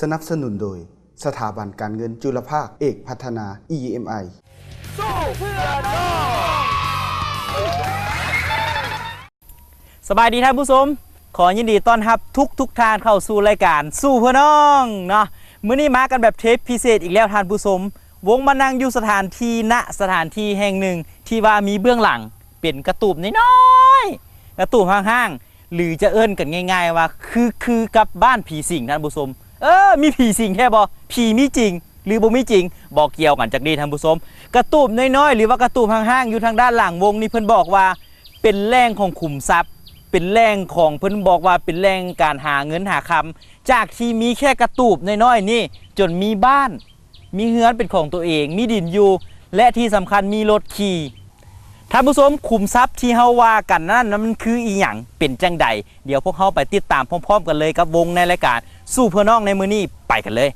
ສະໜັບສະໜູນໂດຍ ສະຖາບັນການເງິນຈຸລະພາກເອກພັດທະນາ ອີ ເອັມ ໄອ. ສະບາຍດີທ່ານຜູ້ຊົມ, ຂໍຍິນດີຕ້ອນຮັບທຸກໆທ່ານເຂົ້າສູ່ລາຍການສູ້ເພື່ອນ້ອງເນາະ. ມື້ນີ້ມາກັນແບບເທບພິເສດອີກແລ້ວທ່ານຜູ້ຊົມ, ວົງມານັ່ງຢູ່ສະຖານທີ່ ນະ ສະຖານທີ່ແຫ່ງໜຶ່ງທີ່ວ່າມີເບື້ອງຫຼັງເປັນກະຕູບນ້ອຍໆ ກະຕູບຮ້າງໆ ຫຼືຈະເອີ້ນກັນງ່າຍໆວ່າຄື ຄືກັບບ້ານຜີສິງທ່ານຜູ້ຊົມ. ເອີ ມີຜີສິງແທ້ບໍ່? ຜີມີຈິງ ຫຼືບໍ່ມີຈິງ? ບໍ່ກ່ຽວກັນຈັກດີ້ທ່ານຜູ້ຊົມ. ກະຕູບນ້ອຍໆ ຫຼືວ່າກະຕູບຮ້າງໆ ຢູ່ທາງດ້ານຫຼັງວົງນີ້ ເພິ່ນບອກວ່າເປັນແຫຼ່ງຂອງຂຸມຊັບ ເປັນແຫຼ່ງຂອງ ເພິ່ນບອກວ່າເປັນແຫຼ່ງການຫາເງິນຫາຄຳ ຈາກທີ່ມີແຄ່ກະຕູບນ້ອຍໆນີ້ ຈົນມີບ້ານ ມີເຮືອນເປັນຂອງຕົວເອງ ມີດິນຢູ່ ແລະທີ່ສຳຄັນມີລົດຂີ່. ທ່ານຜູ້ຊົມ, ຂຸມຊັບທີ່ເຮົາວ່າກັນນັ້ນ ມັນຄືອີ່ຫຍັງ ເປັນຈັ່ງໃດ? ດຽວພວກເຮົາໄປຕິດຕາມພ້ອມໆກັນເລີຍກັບວົງໃນລາຍການສູ້ເພື່ອນ້ອງໃນມື້ນີ້, ໄປກັນເລີຍ.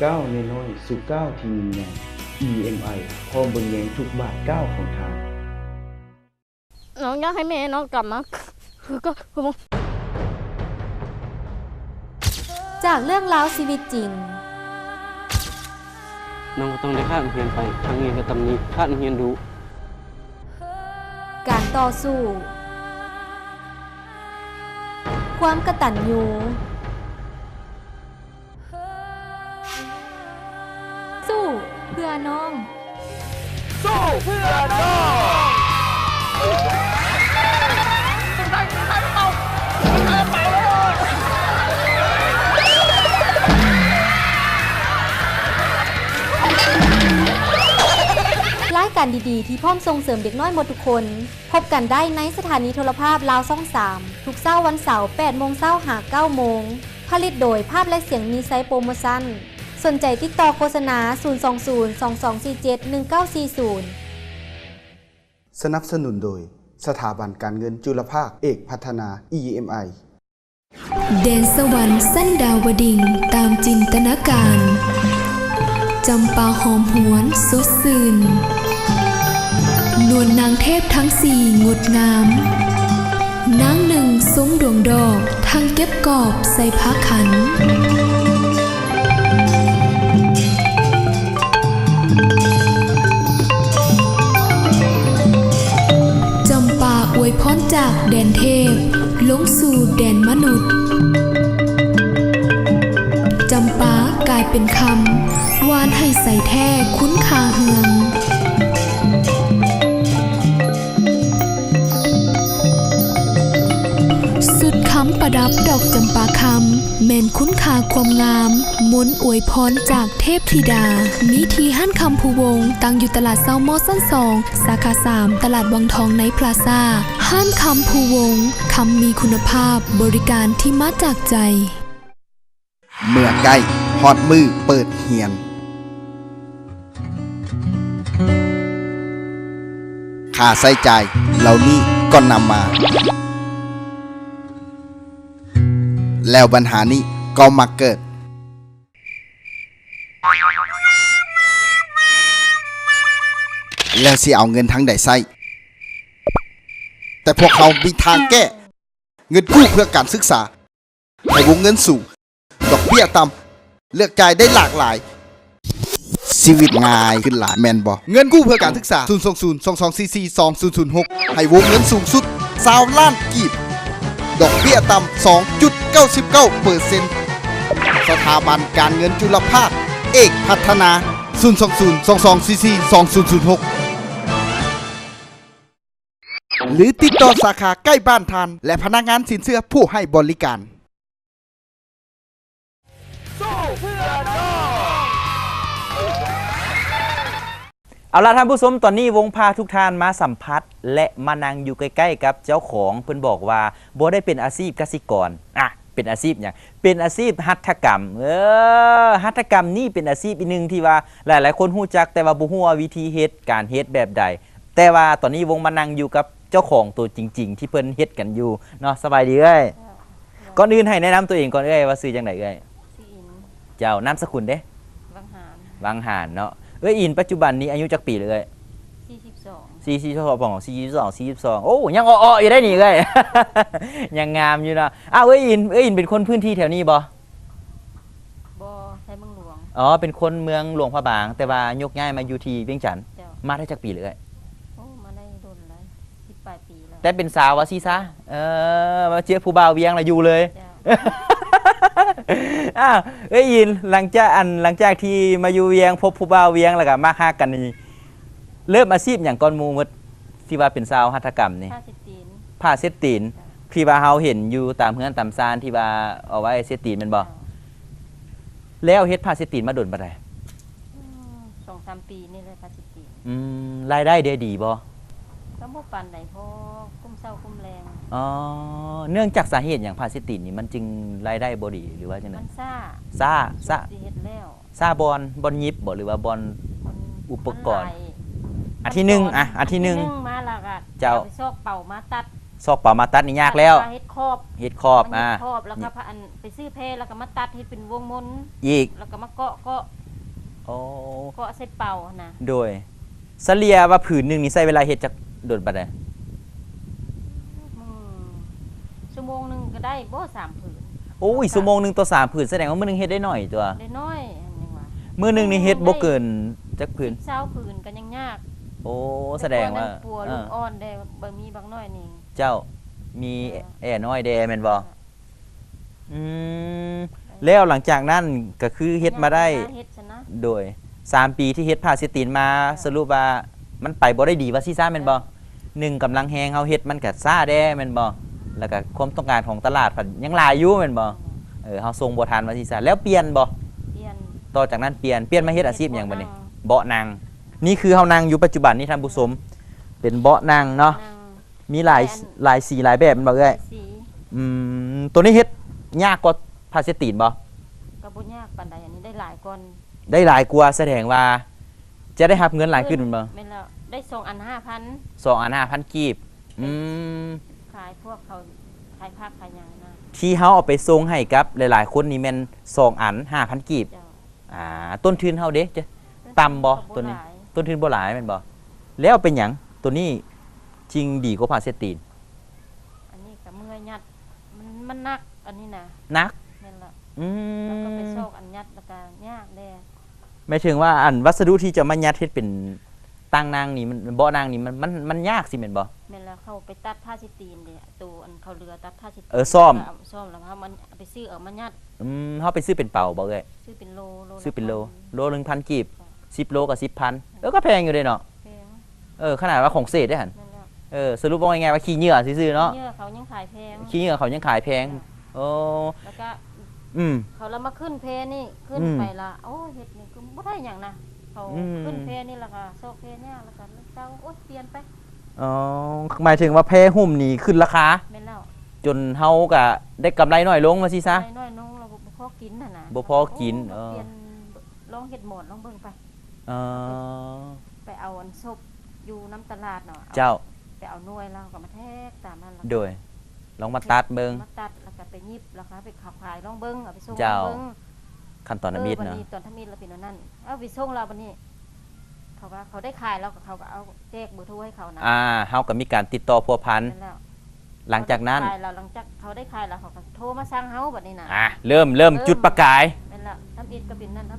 ກ້າວນ້ອຍໆ ສູ່ກ້າວທີ່ຍິ່ງໃຫຍ່. ອີ ເອັມ ໄອ ພ້ອມເບິ່ງແຍງທຸກບາດກ້າວຂອງທ່ານ. ນ້ອງຢາກໃຫ້ແມ່ນ້ອງກັບມາ ຄືກໍຄືບໍ່ ຈາກເລື່ອງລາວຊີວິດຈິງ. ນ້ອງກໍຕ້ອງໄດ້ຂາດໂຮງຮຽນໄປ, ທາງໂຮງຮຽນກໍຕຳໜິ, ຂາດໂຮງຮຽນດຸ. ການຕໍ່ສູ້, ຄວາມກະຕັນຍູ. ສູ້ເພື່ອນ້ອງ. ສູ້ເພື່ອນ້ອງ. ລາຍການດີໆ ທີ່ພ້ອມສົ່ງເສີມເດັກນ້ອຍໝົດທຸກຄົນ. ພົບກັນໄດ້ໃນສະຖານີໂທລະພາບລາວຊ່ອງສາມ ທຸກເຊົ້າວັນເສົາ ແປດໂມງເຊົ້າຫາເກົ້າໂມງ. ຜະລິດໂດຍພາບ ແລະ ສຽງມີໄຊໂປຣໂມຊັນ. ສົນໃຈຕິດຕໍ່ໂຄສະນາ ສູນສອງສູນ ສອງສອງສີ່ເຈັດ ໜຶ່ງເກົ້າສີ່ສູນ. ສະໜັບສະໜູນໂດຍ ສະຖາບັນການເງິນຈຸລະພາກເອກພັດທະນາ ອີ ເອັມ ໄອ. ແດນສະຫວັນຊັ້ນດາວະດິງຕາມຈິນຕະນາການ. ຈຳປາຫອມຫວນສົດຊື່ນ. ນວນນາງເທບທັງສີ່ງົດງາມ. ນາງໜຶ່ງຊົມດວງດອກ ທັງເກັບກອບໃສ່ຜ້າຂັນ. ຈຳປາອວຍພອນຈາກແດນເທບ ລົງສູ່ແດນມະນຸດ. ຈຳປາກາຍເປັນຄຳ ຫວານໃຫ້ໃສແທ້ຄຸນຄ່າເຮືອງ. ຊຸດຄຳປະດັບດອກຈຳປາຄຳ ແມ່ນຄຸນຄ່າຄວາມງາມ ມົນອວຍພອນຈາກເທບທິດາ. ມີທີ່ຮ້ານຄຳພູວົງ ຕັ້ງຢູ່ຕະຫຼາດເຊົ້າມໍຊັ້ນສອງ ສາຂາສາມ ຕະຫຼາດວັງທອງໃນພລາຊາ. ຮ້ານຄຳພູວົງ ຄຳມີຄຸນນະພາບ ບໍລິການທີ່ມາຈາກໃຈ. ເມື່ອໃກ້ຮອດມື້ເປີດຮຽນ, ຄ່າໃຊ້ຈ່າຍເຫຼົ່ານີ້ກໍນຳມາ, ແລ້ວບັນຫານີ້ກໍມາເກີດ. ແລ້ວຊິເອົາເງິນທາງໃດໃຊ້? ແຕ່ພວກເຮົາມີທາງແກ້. ເງິນກູ້ເພື່ອການສຶກສາ ໃຫ້ວົງເງິນສູງ, ດອກເບ້ຍຕ່ຳ, ເລືອກຈ່າຍໄດ້ຫຼາກຫຼາຍ, ຊີວິດງ່າຍຂຶ້ນຫຼາຍແມ່ນບໍ່? ເງິນກູ້ເພື່ອການສຶກສາ ສູນສອງສູນ ສອງສອງສີ່ສີ່ ສອງສູນສູນຫົກ ໃຫ້ວົງເງິນສູງສຸດຊາວລ້ານກີບ, ດອກເບ້ຍຕ່ຳ ສອງຈຸດເກົ້າສິບເກົ້າເປີເຊັນ. ສະຖາບັນການເງິນຈຸລະພາກເອກພັດທະນາ ສູນສອງສູນ ສອງສອງສີ່ສີ່ ສອງສູນສູນຫົກ ຫຼື ຕິດຕໍ່ສາຂາໃກ້ບ້ານທ່ານ ແລະ ພະນັກງານສິນເຊື່ອຜູ້ໃຫ້ບໍລິການ. ເອົາລະທ່ານຜູ້ຊົມ, ຕອນນີ້ວົງພາທຸກທ່ານມາສຳຜັດ ແລະ ມານັ່ງຢູ່ໃກ້ໆກັບເຈົ້າຂອງ. ເພິ່ນບອກວ່າບໍ່ໄດ້ເປັນອາຊີບກະສິກອນ. ອະ ເປັນອາຊີບຫຍັງ? ເປັນອາຊີບຫັດຖະກຳ. ເອີ ຫັດຖະກຳນີ້ເປັນອາຊີບອີກໜຶ່ງທີ່ວ່າຫຼາຍໆຄົນຮູ້ຈັກ ແຕ່ວ່າບໍ່ຮູ້ວ່າວິທີເຮັດ, ການເຮັດແບບໃດ. ແຕ່ວ່າຕອນນີ້ວົງມານັ່ງຢູ່ກັບເຈົ້າຂອງໂຕຈິງໆ ທີ່ເພິ່ນເຮັດກັນຢູ່ເນາະ. ສະບາຍດີເອື້ອຍ. ເຈົ້າ. ກ່ອນອື່ນໃຫ້ແນະນຳຕົວເອງກ່ອນເອື້ອຍ ວ່າຊື່ຈັ່ງໃດເອື້ອຍ? ຊື່ອິນ. ເຈົ້າ. ນາມສະກຸນເດ້? ວັງຫານ. ວັງຫານເນາະ. ເອື້ອຍອິນ ປັດຈຸບັນນີ້ອາຍຸຈັກປີແລ້ວເອື້ອຍ? ສີ່ສິບສອງ. ສີ່ສິບສອງ ສີ່ສິບສອງ ສີ່ສິບສອງ. ໂອ້ ຍັງເອາະໆຢູ່ໄດ໋ນີ້ເອື້ອຍ. ຍັງງາມຢູ່ເນາະ. ອ້າວ ເອື້ອຍອິນ ເອື້ອຍອິນເປັນຄົນພື້ນທີ່ແຖວນີ້ບໍ່? ບໍ່ ໄທເມືອງຫຼວງ. ອໍ ເປັນຄົນເມືອງຫຼວງພະບາງ ແຕ່ວ່າຍົກຍ້າຍມາຢູ່ທີ່ວຽງຈັນ. ເຈົ້າ. ມາໄດ້ຈັກປີແລ້ວເອື້ອຍ? ໂອ້ ມາໄດ້ດົນແລ້ວ ສິບປາຍປີແລ້ວ. ແຕ່ເປັນຊາວວ່າຊີ້ຊະ. ເອີ ມາເຈີຜູ້ບ່າວວຽງລະຢູ່ເລີຍ. ເຈົ້າ. ອ້າວ ເອື້ອຍອິນ ຫຼັງຈາກ ອັນ ຫຼັງຈາກທີ່ມາຢູ່ວຽງ ພົບຜູ້ບ່າວວຽງ ແລ້ວກໍມັກຮັກກັນນີ້ ເລີ່ມອາຊີບຫຍັງກ່ອນໝູ່ໝົດ ທີ່ວ່າເປັນຊາວຫັດຖະກຳນີ້? ຜ້າເຊັດຕີນ. ຜ້າເຊັດຕີນ. ເຈົ້າ. ທີ່ວ່າເຮົາເຫັນຢູ່ຕາມເຮືອນຕາມຊານ ທີ່ວ່າເອົາໄວ້ເຊັດຕີນແມ່ນບໍ່? ເຈົ້າ. ແລ້ວເຮັດຜ້າເຊັດຕີນມາດົນປານໃດ? ອືມ ສອງສາມປີນີ້ແຫຼະ ຜ້າເຊັດຕີນ. ອືມ ລາຍໄດ້ເດ ດີບໍ່? ກໍບໍ່ປານໃດ ພໍກຸ້ມເຊົ້າກຸ້ມແລງ. ອໍ ເນື່ອງຈາກສາເຫດຫຍັງ ຜ້າເຊັດຕີນນີ້ມັນຈຶ່ງລາຍໄດ້ບໍ່ດີ ຫຼືວ່າຈັ່ງໃດ? ມັນຊ້າ. ຊ້າ ຊ້າ. ຊິເຮັດແລ້ວ ຊາບ່ອນ ບ່ອນຫຍິບບໍ່ ຫຼືວ່າບ່ອນ ມັນ ອຸປະກອນ? ມັນຫຼາຍ ອັນທີໜຶ່ງ ອັນທີໜຶ່ງ ອັນທີໜຶ່ງມາແລ້ວກໍ ເຈົ້າ ເອົາໄປຊອກເປົາມາຕັດ. ຊອກເປົາມາຕັດນີ້ຍາກແລ້ວ. ເຮັດຂອບ. ເຮັດຂອບ ມາເຮັດຂອບ ອ່າ ແລ້ວກໍ ອັນ ໄປຊື້ແພ ແລ້ວກໍມາຕັດເຮັດເປັນວົງມົນອີກ ແລ້ວກໍມາເກາະ ເກາະ ໂອ້ ເກາະໃສ່ເປົາຫັ້ນນະ. ໂດຍ ສະເລ່ຍວ່າຜືນໜຶ່ງນີ້ໃຊ້ເວລາເຮັດຈັກດົນປານໃດ? ອືມ ຊົ່ວໂມງໜຶ່ງກໍໄດ້ບໍ່ ສາມຜືນ. ໂອ້ຍ ຊົ່ວໂມງໜຶ່ງຕໍ່ສາມຜືນ ສະແດງວ່າມື້ໜຶ່ງເຮັດໄດ້ໜ້ອຍຕົວະ. ໄດ້ໜ້ອຍ ອັນນີ້ວ່າ ມື້ໜຶ່ງນີ້ເຮັດບໍ່ເກີນຈັກຜືນ? ສິບ ຊາວຜືນກໍຍັງຍາກ. ໂອ້ ສະແດງວ່າ ແຕ່ກ່ອນນັ້ນປົວ ເອີ ລູກອ່ອນແດ່ ບໍ່ມີບັກນ້ອຍນີ້. ເຈົ້າ ມີ ເອີ ແອນ້ອຍແດ່ແມ່ນບໍ່? ເອີ ອືມ ແລ້ວຫຼັງຈາກນັ້ນກໍຄືເຮັດມາໄດ້ ເຮັດຊະນະ. ໂດຍ ສາມປີທີ່ເຮັດຜ້າເຊັດຕີນມາ ເອີ ສະຫຼຸບວ່າມັນໄປບໍ່ໄດ້ດີວ່າຊີ້ຊະແມ່ນບໍ່? ເອີ ໜຶ່ງ ກຳລັງແຮງເຮົາເຮັດມັນກໍຊ້າແດ່ແມ່ນບໍ່? ແລ້ວກໍຄວາມຕ້ອງການຂອງຕະຫຼາດພັດຍັງຫຼາຍຢູ່ແມ່ນບໍ່? ເອີ ເຮົາສົ່ງບໍ່ທັນວ່າຊີ້ຊະ. ແລ້ວປ່ຽນບໍ່? ປ່ຽນ. ຕໍ່ຈາກນັ້ນປ່ຽນ ປ່ຽນມາເຮັດອາຊີບຫຍັງບັດນີ້? ເບາະນັ່ງ. ເບາະນັ່ງ. ນີ້ຄືເຮົານັ່ງຢູ່ປັດຈຸບັນນີ້ທ່ານຜູ້ຊົມ ເປັນເບາະນັ່ງເນາະ. ນັ່ງ. ມີຫຼາຍ ຫຼາຍອັນ ຫຼາຍສີຫຼາຍແບບແມ່ນບໍ່ເອື້ອຍ? ຫຼາຍສີ. ອືມ ໂຕນີ້ເຮັດຍາກກວ່າຜ້າເຊັດຕີນບໍ່? ກໍບໍ່ຍາກປານໃດ ອັນນີ້ໄດ້ຫຼາຍກ່ອນ. ໄດ້ຫຼາຍກວ່າ ສະແດງວ່າຈະໄດ້ຮັບເງິນຫຼາຍຂຶ້ນແມ່ນບໍ່? ແມ່ນແລ້ວ ໄດ້ສອງອັນຫ້າພັນ. ສອງອັນຫ້າພັນກີບ. ອືມ ຂາຍພວກເຂົາ ຂາຍຜັກຂາຍຫຍັງນະ ທີ່ເຮົາເອົາໄປສົ່ງໃຫ້ກັບຫຼາຍໆຄົນນີ້ແມ່ນສອງອັນຫ້າພັນກີບ. ເຈົ້າ. ອ່າ ຕົ້ນທຶນເຮົາເດ ຕ່ຳບໍ່ ຕົ້ນທຶນກໍບໍ່ຫຼາຍ ໂຕນີ້? ຕົ້ນທຶນບໍ່ຫຼາຍແມ່ນບໍ່? ແລ້ວເປັນຫຍັງໂຕນີ້ຈຶ່ງດີກວ່າຜ້າເຊັດຕີນ? ອັນນີ້ກໍເມື່ອຍຍັດ ມັນ ມັນໜັກ ອັນນີ້ນະ. ໜັກ? ແມ່ນລະ. ອືມ ແລ້ວກໍໄປຊອກອັນຍັດ ແລ້ວກໍຍາກແດ່. ໝາຍເຖິງວ່າ ອັນວັດສະດຸທີ່ຈະມາຍັດເຮັດເປັນຕັ່ງນັ່ງນີ້ ມັນ ເບາະນັ່ງນີ້ ມັນ ມັນ ມັນຍາກຊີ້ແມ່ນບໍ່? ແມ່ນແລ້ວ ເຂົາໄປຕັດຜ້າເຊັດຕີນເດ ໂຕອັນເຂົາເຫຼືອຕັດຜ້າເຊັດຕີນ. ເອີ ຊ້ອມ ຊ້ອມ ແລ້ວເຮົາມັນ ໄປຊື້ເອົາມາຍັດ. ອືມ ເຮົາໄປຊື້ເປັນເປົາບໍ່ເອື້ອຍ? ຊື້ເປັນໂລ ໂລລະ ຊື້ເປັນໂລ ພັນ ໂລໜຶ່ງພັນກີບ. ເຈົ້າ. ສິບໂລກໍສິບພັນ. ເອີ ກໍແພງຢູ່ເດ້ເນາະ. ແພງ. ເອີ ຂະໜາດວ່າຂອງເສດເດ້ຫັ້ນ. ແມ່ນແລ້ວ. ເອີ ສະຫຼຸບເວົ້າງ່າຍໆວ່າຂີ້ເຫຍື້ອຊິຊື້ເນາະ. ຂີ້ເຫຍື້ອເຂົາຍັງຂາຍແພງ. ຂີ້ເຫຍື້ອເຂົາຍັງຂາຍແພງ. ເຈົ້າ. ໂອ້ ແລ້ວກໍ ອືມ ເຂົາລະມາຂຶ້ນແພນີ້ ຂຶ້ນ ອືມ ໄປລະ ໂອ້ ເຮັດນີ້ກໍບໍ່ໄດ້ຫຍັງນະ. ເຂົາ ອືມ ຂຶ້ນແພນີ້ ແລ້ວກໍຊອກແພຍາກ ແລ້ວກໍເຊົາ ໂອ້ຍ ປ່ຽນໄປ. ອໍ ໝາຍເຖິງວ່າແພຫຸ້ມນີ້ຂຶ້ນລາຄາ. ແມ່ນແລ້ວ. ຈົນເຮົາກະໄດ້ກຳໄລໜ້ອຍລົງວ່າຊີ້ຊະ. ກຳໄລໜ້ອຍລົງ ແລ້ວບໍ່ພໍກິນຫັ້ນນະ. ບໍ່ພໍກິນ. ໂອ້ ເອີ ປ່ຽນ ລອງເຮັດໝອນລອງເບິ່ງໄປ. ເອີ ໄປເອົາອັນສົບຢູ່ນຳຕະຫຼາດເນາະ. ເຈົ້າ. ໄປເອົາໜ່ວຍ ແລ້ວເຮົາກໍມາແທກຕາມນັ້ນ. ໂດຍ ລອງມາຕັດເບິ່ງ. ມາຕັດ ແລ້ວກໍໄປຫຍິບ ແລ້ວກໍໄປຂາຍລອງເບິ່ງ ເອົາໄປສົ່ງ. ເຈົ້າ. ເບິ່ງ ຂັ້ນຕອນທຳອິດເນາະ. ເອີ ບັດນີ້ຕອນທຳອິດລະເປັນແນວນັ້ນ. ເອົາໄປສົ່ງແລ້ວບັດນີ້ ເຂົາວ່າເຂົາໄດ້ຂາຍແລ້ວ ເຂົາກໍເອົາແຈກເບີໂທໃຫ້ເຂົານະ. ອ່າ ເຮົາກໍມີການຕິດຕໍ່ພົວພັນ. ແມ່ນແລ້ວ. ຫຼັງຈາກນັ້ນ ຂາຍແລ້ວ ຫຼັງຈາກເຂົາໄດ້ຂາຍແລ້ວ ເຂົາກໍໂທມາສັ່ງເຮົາບັດນີ້ນະ. ອ່າ ເລີ່ມ ເລີ່ມ ເລີ່ມຈຸດປະກາຍ. ແມ່ນແລ້ວ. ທຳອິດກໍເປັນນັ້ນນະ.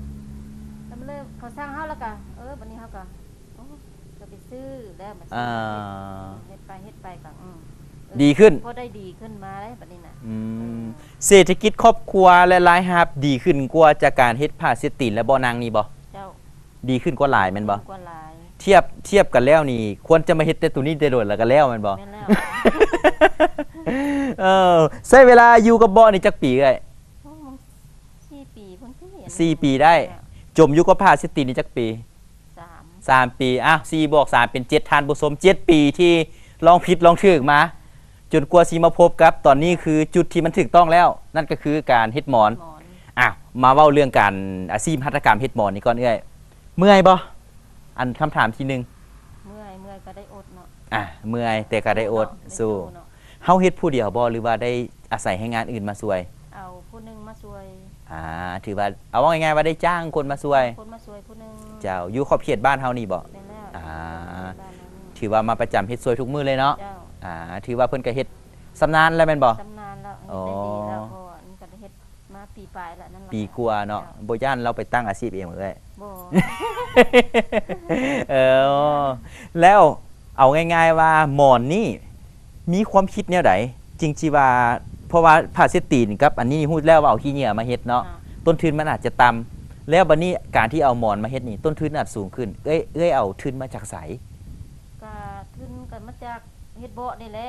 ແລ້ວເລີ່ມເຂົາສັ່ງເຮົາ ແລ້ວກໍ ເອີ ບັດນີ້ເຮົາກໍ ໂອ້ ກໍໄປຊື້ແລ້ວ ມາຊື້. ອ່າ ເຮັດໄປ ເຮັດໄປກໍ ອືມ ດີຂຶ້ນ ພໍໄດ້ດີຂຶ້ນມາເດ້ບັດນີ້ນະ. ອືມ ເອີ ເສດຖະກິດຄອບຄົວ ແລະ ລາຍຮັບດີຂຶ້ນກວ່າຈາກການເຮັດຜ້າເຊັດຕີນ ແລະ ເບາະນັ່ງນີ້ບໍ່? ເຈົ້າ ດີຂຶ້ນກວ່າຫຼາຍແມ່ນບໍ່? ດີກວ່າຫຼາຍ. ທຽບ ທຽບກັນແລ້ວນີ້ ຄວນຈະມາເຮັດແຕ່ໂຕນີ້ແຕ່ໂດນແລ້ວກໍແລ້ວແມ່ນບໍ່? ແມ່ນແລ້ວ. ເອີ ໃຊ້ເວລາຢູ່ກັບເບາະນີ້ຈັກປີເອື້ອຍ? ໂອ້ ສີ່ປີພຸ້ນຕິ ສີ່ປີໄດ້. ເຈົ້າ ຈົມຢູ່ກັບຜ້າເຊັດຕີນນີ້ຈັກປີ? ສາມ ສາມປີ. ອ້າວ ສີ່ບວກສາມເປັນເຈັດ ທ່ານຜູ້ຊົມ ເຈັດປີທີ່ລອງຜິດລອງຖືກມາ ຈົນກວ່າຊິມາພົບກັບຕອນນີ້ ຄືຈຸດທີ່ມັນຖືກຕ້ອງແລ້ວ ນັ້ນກໍຄືການເຮັດໝອນ. ໝອນ ອ່ະ ມາເວົ້າເລື່ອງການ ອາຊີບຫັດຖະກຳເຮັດໝອນນີ້ກ່ອນເອື້ອຍ ເມື່ອຍບໍ່? ອັນຄຳຖາມທີໜຶ່ງ. ເມື່ອຍ ເມື່ອຍກໍໄດ້ອົດເນາະ. ອ່ະ ເມື່ອຍແຕ່ກໍໄດ້ອົດ ໄດ້ສູ້ ສູ້ເນາະ. ເຮົາເຮັດຜູ້ດຽວບໍ່ ຫຼືວ່າໄດ້ອາໄສແຮງງານອື່ນມາຊ່ວຍ? ເອົາຜູ້ໜຶ່ງມາຊ່ວຍ. ອ່າ ຖືວ່າ ເອົາ ເວົ້າງ່າຍໆວ່າໄດ້ຈ້າງຄົນມາຊ່ວຍ. ຄົນມາຊ່ວຍຜູ້ໜຶ່ງ. ເຈົ້າ ຢູ່ຂອບເຂດບ້ານເຮົານີ້ບໍ່? ແມ່ນແລ້ວ. ອ່າ ບ້ານເຮົານີ້. ຖືວ່າມາປະຈຳເຮັດຊ່ວຍທຸກມື້ເລີຍເນາະ? ເຈົ້າ. ອ່າ ຖືວ່າເພິ່ນກໍເຮັດຊຳນານແລ້ວແມ່ນບໍ່? ຊຳນານແລ້ວ. ອໍ ເຮັດໄດ້ດີແລ້ວ ເພາະວ່າມັນກໍໄດ້ເຮັດມາປີປາຍແລ້ວນັ້ນ. ປີກວ່າເນາະ. ເຈົ້າ. ບໍ່ຢ້ານລາວໄປຕັ້ງອາຊີບເອງເລີຍ? ບໍ່. ເອີ ແລ້ວເອົາງ່າຍໆວ່າໝອນນີ້ ມີຄວາມຄິດແນວໃດຈຶ່ງຊິວ່າ ເພາະວ່າຜ້າເຊັດຕີນກັບອັນນີ້ຮູ້ແລ້ວວ່າເອົາຂີ້ເຫຍື້ອມາເຮັດເນາະ. ອ່າ ຕົ້ນທຶນມັນອາດຈະຕ່ຳ ແລ້ວບັດນີ້ການທີ່ເອົາໝອນມາເຮັດນີ້ ຕົ້ນທຶນອາດສູງຂຶ້ນ. ເອື້ອຍ ເອື້ອຍເອົາທຶນມາຈາກໃສ? ກະທຶນກໍມາຈາກເຮັດເບາະນີ້ແຫຼະ.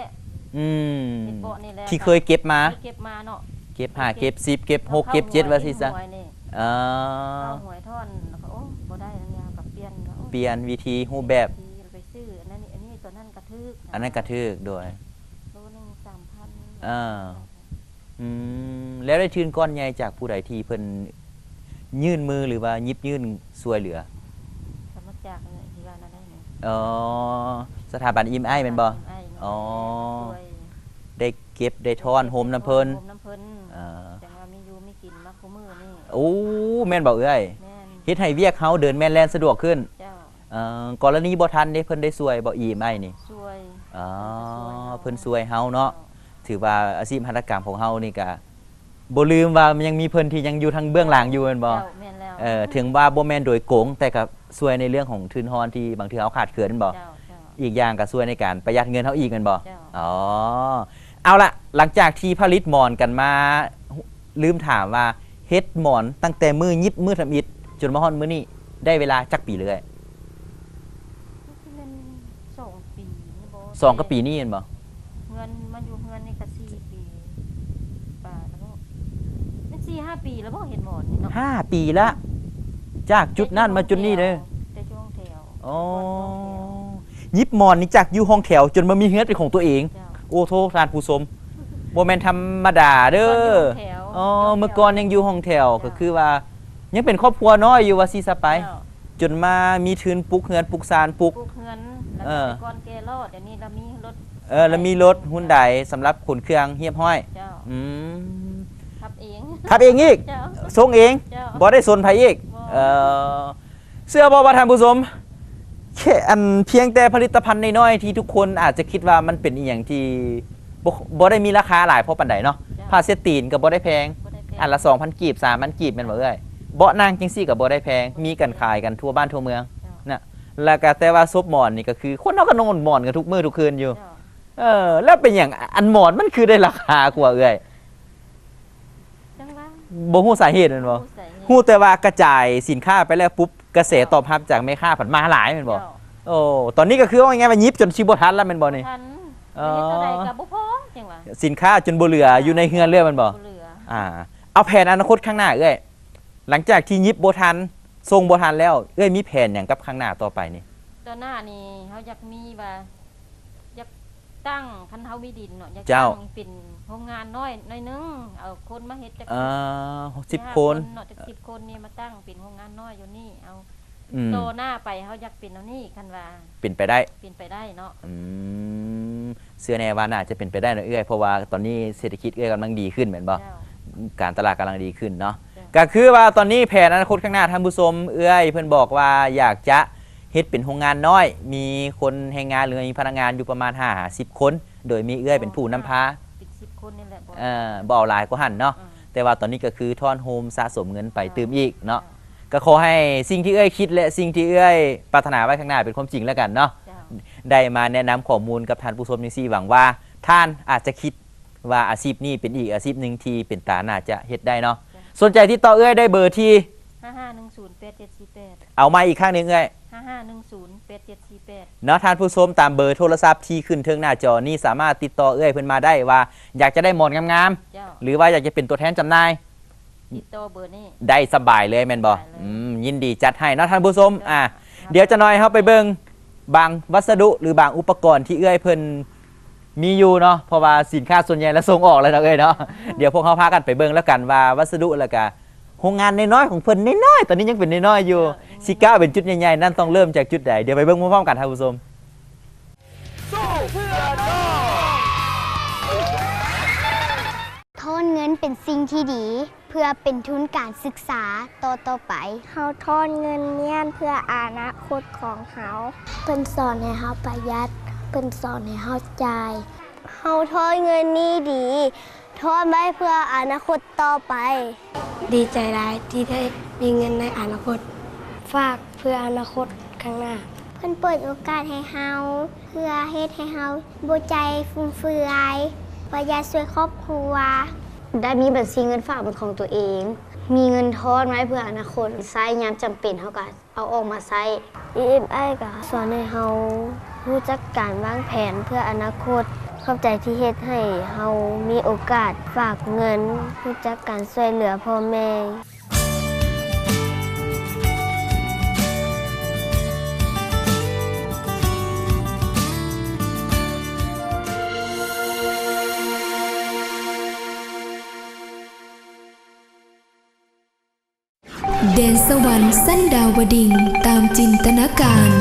ອືມ ເຮັດເບາະນີ້ແຫຼະ ທີ່ເຄີຍເກັບມາ. ເກັບມາເນາະ ເກັບຫ້າ ເກັບສິບ ເກັບຫົກ ເກັບເຈັດ ວ່າຊີ້ຊະ. ເອີ ເຂົ້າຫວຍທ່ອນ ແລ້ວກໍ ໂອ້ ບໍ່ໄດ້ແລ້ວ ກໍປ່ຽນ. ກໍ ໂອ້ ປ່ຽນວິທີຮູບແບບ ໄປຊື້ອັນນັ້ນ ອັນນີ້ ຕົວນັ້ນກໍຖືກ ອັນນັ້ນກໍຖືກ. ໂດຍ ໂລໜຶ່ງສາມພັນ. ເອີ ອືມ ແລ້ວໄດ້ທຶນກ້ອນໃຫຍ່ຈາກຜູ້ໃດທີ່ເພິ່ນຍື່ນມື ຫຼືວ່າຫຍິບຍື່ນຊ່ວຍເຫຼືອ? ກໍມາຈາກທີ່ວ່ານັ້ນແຫຼະ. ອໍ ສະຖາບັນອີເອັມໄອແມ່ນບໍ່? ອໍ ໄດ້ເກັບໄດ້ທ້ອນໂຮມນຳເພິ່ນ. ໂຮມນຳເພິ່ນ. ເອີ ຈັ່ງວ່າມີຢູ່ມີກິນມາຄູ່ມື້ນີ້. ໂອ້ ແມ່ນບໍ່ເອື້ອຍ? ແມ່ນ. ເຮັດໃຫ້ວຽກເຮົາເດີນແມ່ນແລ່ນສະດວກຂຶ້ນ. ເຈົ້າ. ເອີ ກໍລະນີບໍ່ທັນເດ້ ເພິ່ນໄດ້ຊ່ວຍບໍ່ ອີເອັມໄອນີ້? ຊ່ວຍ. ອໍ ເພິ່ນກໍຊ່ວຍເຮົາ ເພິ່ນຊ່ວຍເຮົາເນາະ. ເຈົ້າ. ຖືວ່າອາຊີບຫັດຖະກຳຂອງເຮົານີ້ກະບໍ່ລືມວ່າມັນຍັງມີເພິ່ນທີ່ຍັງຢູ່ທາງເບື້ອງຫຼັງຢູ່ແມ່ນບໍ່? ເຈົ້າ ແມ່ນແລ້ວ. ເອີ ເຖິງວ່າບໍ່ແມ່ນໂດຍກົງ ແຕ່ກະຊ່ວຍໃນເລື່ອງຂອງທຶນຮອນທີ່ບາງເທື່ອເຮົາຂາດເຂີນແມ່ນບໍ່? ເຈົ້າ ເຈົ້າ. ອີກຢ່າງກະຊ່ວຍໃນການປະຢັດເງິນເຮົາອີກແມ່ນບໍ່? ເຈົ້າ. ອໍ ເອົາລະ ຫຼັງຈາກທີ່ຜະລິດໝອນກັນມາ ລືມຖາມວ່າເຮັດໝອນຕັ້ງແຕ່ມື້ຫຍິບມື້ທຳອິດຈົນມາຮອດມື້ນີ້ ໄດ້ເວລາຈັກປີແລ້ວເອື້ອຍ? ມັນຊິແມ່ນສອງປີນີ້ບໍ່? ສອງກວ່າປີນີ້ແມ່ນບໍ່? ເຮືອນ ມາຢູ່ເຮືອນນີ້ກໍສີ່ປີປາຍແລ້ວບໍ່? ແມ່ນສີ່ຫ້າປີແລ້ວບໍ່ ເຮັດໝອນນີ້ເນາະ? ຫ້າປີລະ ຈາກຈຸດນັ້ນມາຈຸດນີ້ເດີ. ແຕ່ຢູ່ຫ້ອງແຖວ. ອໍ ແຕ່ຢູ່ຫ້ອງແຖວ ຫຍິບໝອນນີ້ຈາກຢູ່ຫ້ອງແຖວຈົນມາມີເຮືອນເປັນຂອງຕົວເອງ. ເຈົ້າ. ໂອ້ໂທ ທ່ານຜູ້ຊົມ ບໍ່ແມ່ນທຳມະດາເດີ. ເມື່ອກ່ອນຢູ່ຫ້ອງແຖວ. ອໍ ເມື່ອກ່ອນຍັງຢູ່ຫ້ອງແຖວ. ເຈົ້າ. ກໍຄືວ່າຍັງເປັນຄອບຄົວນ້ອຍຢູ່ວ່າຊີ້ຊະໄປ. ເຈົ້າ. ຈົນມາມີທຶນປຸກເຮືອນ ປຸກຊານ ປຸກ ປຸກເຮືອນ ແລ້ວກໍ ເອີ ແຕ່ກ່ອນແກ່ລໍ້ ດຽວນີ້ລາວມີລົດ. ເອີ ລາວມີລົດຮຸນໄດສຳລັບຂົນເຄື່ອງຮຽບຮ້ອຍ. ເຈົ້າ. ອືມ ຂັບເອງ. ຂັບເອງອີກ. ເຈົ້າ. ສົ່ງເອງ. ເຈົ້າ. ບໍ່ໄດ້ສົນໃຜອີກ. ບໍ່. ເອີ ເຊື່ອບໍ່ວ່າທ່ານຜູ້ຊົມ ແຄ່ອັນພຽງແຕ່ຜະລິດຕະພັນນ້ອຍໆ ທີ່ທຸກຄົນອາດຈະຄິດວ່າມັນເປັນອີ່ຫຍັງທີ່ບໍ່ ບໍ່ໄດ້ມີລາຄາຫຼາຍພໍປານໃດເນາະ. ເຈົ້າ. ຜ້າເຊັດຕີນກໍບໍ່ໄດ້ແພງ. ບໍ່ໄດ້ແພງ. ອັນລະສອງພັນກີບ ສາມພັນກີບ ແມ່ນບໍ່ເອື້ອຍ? ເບາະນັ່ງຈັ່ງຊີ້ກໍບໍ່ໄດ້ແພງ ມີກັນຂາຍກັນທົ່ວບ້ານທົ່ວເມືອງ. ເຈົ້າ. ນະ ແລ້ວກໍແຕ່ວ່າສົບໝອນນີ້ກໍຄືຄົນເຮົາກໍນອນໝອນກັນທຸກມື້ທຸກຄືນຢູ່. ເຈົ້າ. ເອີ ແລ້ວເປັນຫຍັງ ອັນໝອນມັນຄືໄດ້ລາຄາກວ່າເອື້ອຍ? ຈັ່ງວ່າ ບໍ່ຮູ້ສາເຫດແມ່ນບໍ່? ບໍ່ຮູ້ສາເຫດ. ຮູ້ແຕ່ວ່າກະຈາຍສິນຄ້າໄປແລ້ວປຸບ ກະແສຕອບຮັບຈາກແມ່ຄ້າພັດມາຫຼາຍແມ່ນບໍ່? ເຈົ້າ. ໂອ້ ຕອນນີ້ກໍຄືເວົ້າງ່າຍໆວ່າຫຍິບຈົນຊິບໍ່ທັນລະແມ່ນບໍ່ນີ້? ບໍ່ທັນ. ເອີ ເຮັດເທົ່າໃດກໍບໍ່ພໍ ຈັ່ງວ່າ ສິນຄ້າຈົນບໍ່ເຫຼືອຢູ່ໃນເຮືອນເລີຍແມ່ນບໍ່? ບໍ່ເຫຼືອ. ອ່າ ເອົາແຜນອະນາຄົດຂ້າງໜ້າເອື້ອຍ ຫຼັງຈາກທີ່ຫຍິບບໍ່ທັນ ສົ່ງບໍ່ທັນແລ້ວ ເອື້ອຍມີແຜນຫຍັງກັບຂ້າງໜ້າຕໍ່ໄປນີ້? ຕໍ່ໜ້ານີ້ເຮົາຢາກມີວ່າ ຢາກຕັ້ງ ຄັນເຮົາມີດິນເນາະ ຢາກ ເຈົ້າ ຕັ້ງເປັນໂຮງງານນ້ອຍໜ້ອຍໜຶ່ງ ເອົາຄົນມາເຮັດຈັກ ເອີ ສິບຄົນ ຫ້າຄົນເນາະ ຈັກສິບຄົນນີ້ມາຕັ້ງເປັນໂຮງງານນ້ອຍຢູ່ນີ້ ເອົາ ອືມ ຕໍ່ໜ້າໄປເຮົາຢາກເປັນແນວນີ້ ຄັນວ່າເປັນໄປໄດ້ ເປັນໄປໄດ້ເນາະ. ອືມ ເຊື່ອແນ່ວ່າໜ້າຈະເປັນໄປໄດ້ເນາະເອື້ອຍ ເພາະວ່າຕອນນີ້ເສດຖະກິດເອື້ອຍກຳລັງດີຂຶ້ນແມ່ນບໍ່? ເຈົ້າ. ການຕະຫຼາດກຳລັງດີຂຶ້ນເນາະ. ເຈົ້າ. ກໍຄືວ່າຕອນນີ້ແຜນອະນາຄົດຂ້າງໜ້າ ທ່ານຜູ້ຊົມ ເອື້ອຍເພິ່ນບອກວ່າຢາກຈະເຮັດເປັນໂຮງງານນ້ອຍ ມີຄົນແຮງງານ ຫຼື ມີພະນັກງານຢູ່ປະມານຫ້າຫາສິບຄົນ ໂດຍມີເອື້ອຍເປັນຜູ້ນຳພາ. ເປັນສິບຄົນນີ້ແຫຼະ ບໍ່ ເອີ ບໍ່ເອົາຫຼາຍກວ່າຫັ້ນເນາະ. ເອີ ແຕ່ວ່າຕອນນີ້ກໍຄືທ້ອນໂຮມສະສົມເງິນໄປຕື່ມອີກເນາະ. ເຈົ້າ. ກໍຂໍໃຫ້ສິ່ງທີ່ເອື້ອຍຄິດ ແລະ ສິ່ງທີ່ເອື້ອຍປາດຖະໜາໄວ້ຂ້າງໜ້າເປັນຄວາມຈິງແລ້ວກັນເນາະ. ເຈົ້າ. ໄດ້ມາແນະນຳຂໍ້ມູນກັບທ່ານຜູ້ຊົມຈັ່ງຊີ້ ຫວັງວ່າ ທ່ານອາດຈະຄິດວ່າອາຊີບນີ້ເປັນອີກອາຊີບໜຶ່ງທີ່ເປັນຕາໜ້າຈະເຮັດໄດ້ເນາະ. ສົນໃຈຕິດຕໍ່ເອື້ອຍໄດ້ເບີທີ່ ຫ້າຫ້າໜຶ່ງສູນແປດເຈັດສີ່ແປດ ເອົາໃໝ່ອີກຄັ້ງໜຶ່ງເອື້ອຍ ຫ້າຫ້າໜຶ່ງສູນແປດເຈັດສີ່ແປດ ເນາະທ່ານຜູ້ຊົມ. ຕາມເບີໂທລະສັບທີ່ຂຶ້ນເທິງໜ້າຈໍນີ້ ສາມາດຕິດຕໍ່ເອື້ອຍເພິ່ນມາໄດ້ວ່າ ຢາກຈະໄດ້ໝອນງາມໆ ເຈົ້າ ຫຼືວ່າຢາກຈະເປັນຕົວແທນຈຳໜ່າຍ ຕິດຕໍ່ເບີນີ້ ໄດ້ສະບາຍເລີຍແມ່ນບໍ່? ສະບາຍເລີຍ ອືມ ຍິນດີຈັດໃຫ້ເນາະທ່ານຜູ້ຊົມ. ເຈົ້າ ອາ ດຽວຈັກໜ່ອຍເຮົາໄປເບິ່ງບາງວັດສະດຸ ຫຼື ບາງອຸປະກອນທີ່ເອື້ອຍເພິ່ນມີຢູ່ເນາະ ເພາະວ່າສິນຄ້າສ່ວນໃຫຍ່ລະສົ່ງອອກແລ້ວເນາະເອື້ອຍເນາະ. ດຽວພວກເຮົາພາກັນໄປເບິ່ງແລ້ວກັນວ່າວັດສະດຸ ແລ້ວກະໂຮງງານນ້ອຍໆຂອງເພິ່ນ ນ້ອຍໆ ຕອນນີ້ຍັງເປັນນ້ອຍໆຢູ່ ເຈົ້າ ຊິກ້າວເປັນຈຸດໃຫຍ່ໆນັ້ນ ຕ້ອງເລີ່ມຈາກຈຸດໃດ? ດຽວໄປເບິ່ງພ້ອມໆກັນທ່ານຜູ້ຊົມ. ທອນເງິນເປັນສິ່ງທີ່ດີ ເພື່ອເປັນທຶນການສຶກສາຕໍ່ໆໄປ. ເຮົາທອນເງິນຍ້ອນເພື່ອອະນາຄົດຂອງເຮົາ. ເພິ່ນສອນໃຫ້ເຮົາປະຢັດ, ເພິ່ນສອນໃຫ້ເຮົາຈ່າຍ. ເຮົາທອນເງິນນີ້ດີ, ທອນໄວ້ເພື່ອອະນາຄົດຕໍ່ໄປ. ດີໃຈຫຼາຍທີ່ໄດ້ມີເງິນໃນອະນາຄົດ, ຝາກເພື່ອອະນາຄົດຂ້າງໜ້າ. ເພິ່ນເປີດໂອກາດໃຫ້ເຮົາ ເພື່ອເຮັດໃຫ້ເຮົາບໍ່ໃຈຟຸມເຟືອຍ, ປະຢັດຊ່ວຍຄອບຄົວ. ໄດ້ມີບັນຊີເງິນຝາກເປັນຂອງຕົວເອງ, ມີເງິນທອນໄວ້ເພື່ອອະນາຄົດ, ໃຊ້ຍາມຈຳເປັນເຮົາກະເອົາອອກມາໃຊ້. ອີເອັມໄອ ກະສອນໃຫ້ເຮົາຮູ້ຈັກການວາງແຜນເພື່ອອະນາຄົດ. ຂອບໃຈທີ່ເຮັດໃຫ້ເຮົາມີໂອກາດຝາກເງິນ, ຮູ້ຈັກການຊ່ວຍເຫຼືອພໍ່ແມ່. ແດນສະຫວັນຊັ້ນດາວະດິງຕາມຈິນຕະນາການ.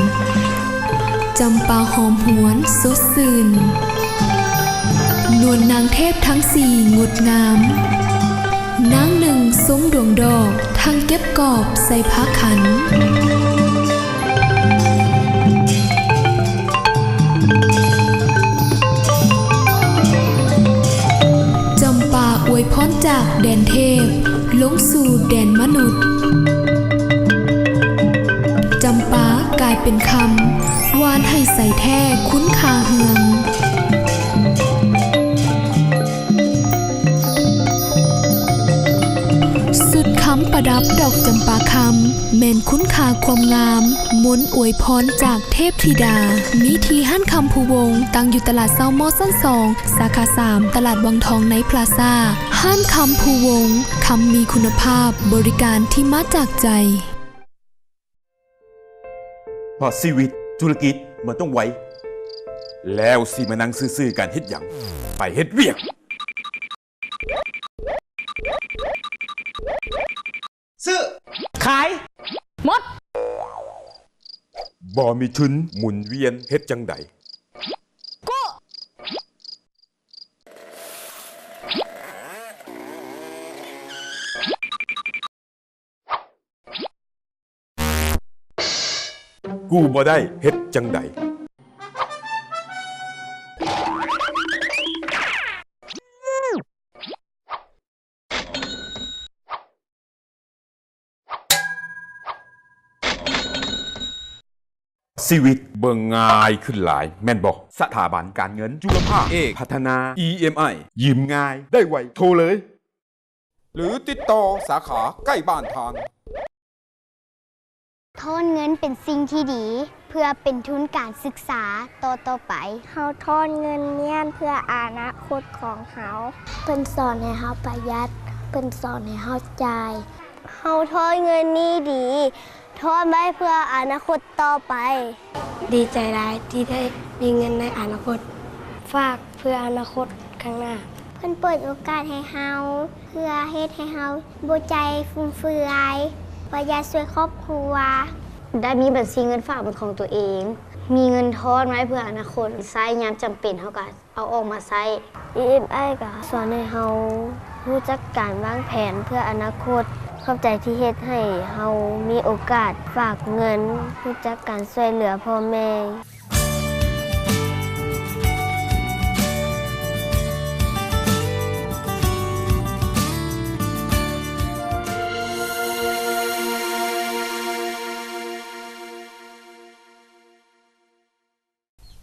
ຈຳປາຫອມຫວນສົດຊື່ນ, ນວນນາງເທບທັງສີ່ງົດງາມ, ນາງໜຶ່ງຊົມດວງດອກ ທັງເກັບກອບໃສ່ຜ້າຂັນ. ຈຳປາອວຍພອນຈາກແດນເທບ ລົງສູ່ແດນມະນຸດ. ຈຳປາກາຍເປັນຄຳ ຫວານໃຫ້ໃສແທ້ຄຸນຄ່າເຮືອງ. ຊຸດຄຳປະດັບດອກຈຳປາຄຳ ແມ່ນຄຸນຄ່າຄວາມງາມ ມົນອວຍພອນຈາກເທບທິດາ. ມີທີ່ຮ້ານຄຳພູວົງ ຕັ້ງຢູ່ຕະຫຼາດເຊົ້າມໍຊັ້ນສອງ ສາຂາສາມ ຕະຫຼາດວັງທອງໃນພລາຊາ. ຮ້ານຄຳພູວົງ ຄຳມີຄຸນນະພາບ, ບໍລິການທີ່ມາຈາກໃຈ. ເພາະຊີວິດທຸລະກິດມັນຕ້ອງໄວ, ແລ້ວຊິມານັ່ງຊື່ໆກັນເຮັດຫຍັງ? ໄປເຮັດວຽກ! ຊື້! ຂາຍ! ໝົດ! ບໍ່ມີທຶນໝູນວຽນເຮັດຈັ່ງໃດ? ກູ້! ກູ້ບໍ່ໄດ້ເຮັດຈັ່ງໃດ? ຊີວິດເບິ່ງງ່າຍຂຶ້ນຫຼາຍແມ່ນບໍ່? ສະຖາບັນການເງິນຈຸລະພາກເອກ ພັດທະນາ ອີເອັມໄອ ຢືມງ່າຍໄດ້ໄວ ໂທເລີຍ ຫຼືຕິດຕໍ່ສາຂາໃກ້ບ້ານທ່ານ. ທອນເງິນເປັນສິ່ງທີ່ດີ ເພື່ອເປັນທຶນການສຶກສາຕໍ່ໆໄປ. ເຮົາທອນເງິນຍ້ອນເພື່ອອະນາຄົດຂອງເຮົາ. ເພິ່ນສອນໃຫ້ເຮົາປະຢັດ, ເພິ່ນສອນໃຫ້ເຮົາຈ່າຍ. ເຮົາທອນເງິນນີ້ດີ, ທອນໄວ້ເພື່ອອະນາຄົດຕໍ່ໄປ. ດີໃຈຫຼາຍທີ່ໄດ້ມີເງິນໃນອະນາຄົດ, ຝາກເພື່ອອະນາຄົດຂ້າງໜ້າ. ເພິ່ນເປີດໂອກາດໃຫ້ເຮົາ ເພື່ອເຮັດໃຫ້ເຮົາບໍ່ໃຈຟຸມເຟືອຍ, ປະຢັດຊ່ວຍຄອບຄົວ. ໄດ້ມີບັນຊີເງິນຝາກເປັນຂອງຕົວເອງ, ມີເງິນທອນໄວ້ເພື່ອອະນາຄົດ, ໃຊ້ຍາມຈຳເປັນເຮົາກະ ເອົາອອກມາໃຊ້. ອີເອັມໄອ ກະສອນໃຫ້ເຮົາຮູ້ຈັກການວາງແຜນເພື່ອອະນາຄົດ. ຂອບໃຈທີ່ເຮັດໃຫ້ເຮົາມີໂອກາດຝາກເງິນ, ຮູ້ຈັກການຊ່ວຍເຫຼືອພໍ່ແມ່.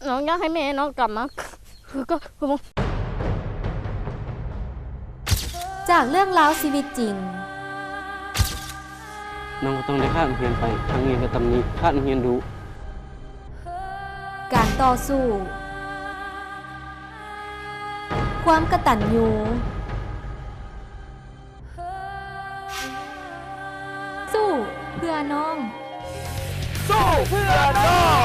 ນ້ອງຢາກໃຫ້ແມ່ນ້ອງກັບມາ. ຄືກໍ ຈາກເລື່ອງລາວຊີວິດຈິງ ນ້ອງກໍຕ້ອງໄດ້ຂາດໂຮງຮຽນໄປ, ທັງເອກະຕຳໜິ, ຂາດໂຮງຮຽນດຸ. ການຕໍ່ສູ້, ຄວາມກະຕັນຍູ. ສູ້ເພື່ອນ້ອງ. ສູ້ເພື່ອນ້ອງ.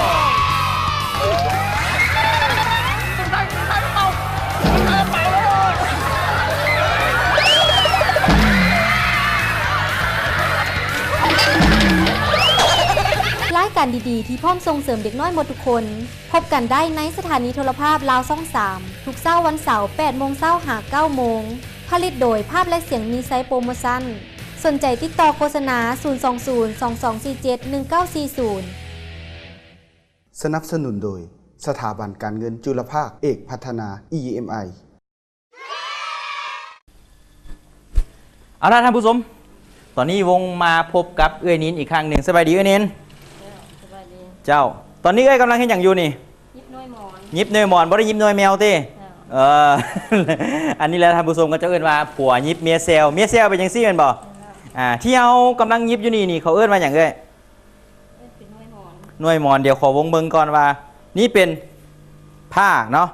ລາຍການດີໆ ທີ່ພ້ອມສົ່ງເສີມເດັກນ້ອຍໝົດທຸກຄົນ. ພົບກັນໄດ້ໃນສະຖານີໂທລະພາບລາວຊ່ອງສາມ ທຸກເຊົ້າວັນເສົາ ແປດໂມງເຊົ້າຫາເກົ້າໂມງ. ຜະລິດໂດຍພາບ ແລະ ສຽງມີໄຊໂປຣໂມຊັນ. ສົນໃຈຕິດຕໍ່ໂຄສະນາ ສູນສອງສູນ ສອງສອງສີ່ເຈັດ ໜຶ່ງເກົ້າສີ່ສູນ. ສະໜັບສະໜູນໂດຍ ສະຖາບັນການເງິນຈຸລະພາກເອກພັດທະນາ ອີເອັມໄອ. ເອົາລະທ່ານຜູ້ຊົມ, ຕອນນີ້ວົງມາພົບກັບເອື້ອຍນິນອີກຄັ້ງໜຶ່ງ. ສະບາຍດີເອື້ອຍນິນ. ເຈົ້າ, ສະບາຍດີ. ເຈົ້າ, ຕອນນີ້ເອື້ອຍກຳລັງເຮັດຫຍັງຢູ່ນີ້? ຫຍິບໜ່ວຍໝອນ. ຫຍິບໜ່ວຍໝອນ, ບໍ່ໄດ້ຫຍິບໜ່ວຍແມວຕິ? ເຈົ້າ. ເອີ ອັນນີ້ແຫຼະທ່ານຜູ້ຊົມ ເຂົາເຈົ້າເອີ້ນວ່າຜົວຫຍິບເມຍແຊວ. ເມຍແຊວເປັນຈັ່ງຊີ້ແມ່ນບໍ່? ເຈົ້າ. ອ່າ ທີ່ເຮົາກຳລັງຫຍິບຢູ່ນີ້ນີ້ ເຂົາເອີ້ນວ່າຫຍັງເອື້ອຍ? ເອີ້ນເປັນໜ່ວຍໝອນ. ໜ່ວຍໝອນ, ດຽວຂໍວົງເບິ່ງກ່ອນວ່າ ນີ້ເປັນຜ້າເນາະ.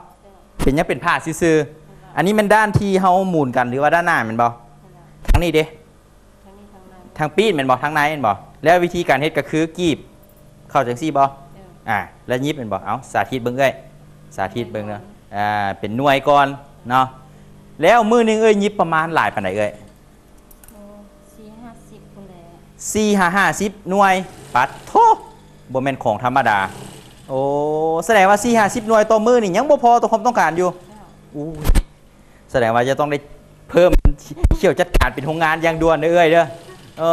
ເປັນຫຍັງເປັນຜ້າຊື່ໆ. ອັນນີ້ແມ່ນດ້ານທີ່ເຮົາໝູນກັນ ຫຼືວ່າດ້ານໜ້າແມ່ນບໍ່? ທາງນີ້ເດ? ທາງນີ້ທາງໃນ. ທາງປີດແມ່ນບໍ່? ທາງໃນແມ່ນບໍ່? ແລ້ວວິທີການເຮັດກໍຄືກີບເຂົ້າຈັ່ງຊີ້ບໍ່? ເອີ ອ່າ ແລ້ວຫຍິບແມ່ນບໍ່? ເອົາ ສາທິດເບິ່ງເອື້ອຍ, ສາທິດເບິ່ງເນາະ. ໜ່ວຍໝອນ. ອ່າ ເປັນໜ່ວຍກ່ອນເນາະ. ແລ້ວມື້ໜຶ່ງເອື້ອຍຫຍິບປະມານຫຼາຍປານໃດເອື້ອຍ? ໂອ້ ສີ່ຫ້າສິບພຸ້ນແຫຼະ. ສີ່ຫາຫ້າສິບໜ່ວຍ. ປັດໂທ ບໍ່ແມ່ນຂອງທຳມະດາ. ໂອ້ ສະແດງວ່າສີ່ຫ້າສິບໜ່ວຍຕໍ່ມື້ນີ້ ຍັງບໍ່ພໍຕໍ່ຄວາມຕ້ອງການຢູ່. ເຈົ້າ. ອູ້ຍ ສະແດງວ່າຈະຕ້ອງໄດ້ເພີ່ມ ຊ່ວຍຈັດການເປັນໂຮງງານຢ່າງດ່ວນເດີເອື້ອຍເດີ. ເອີ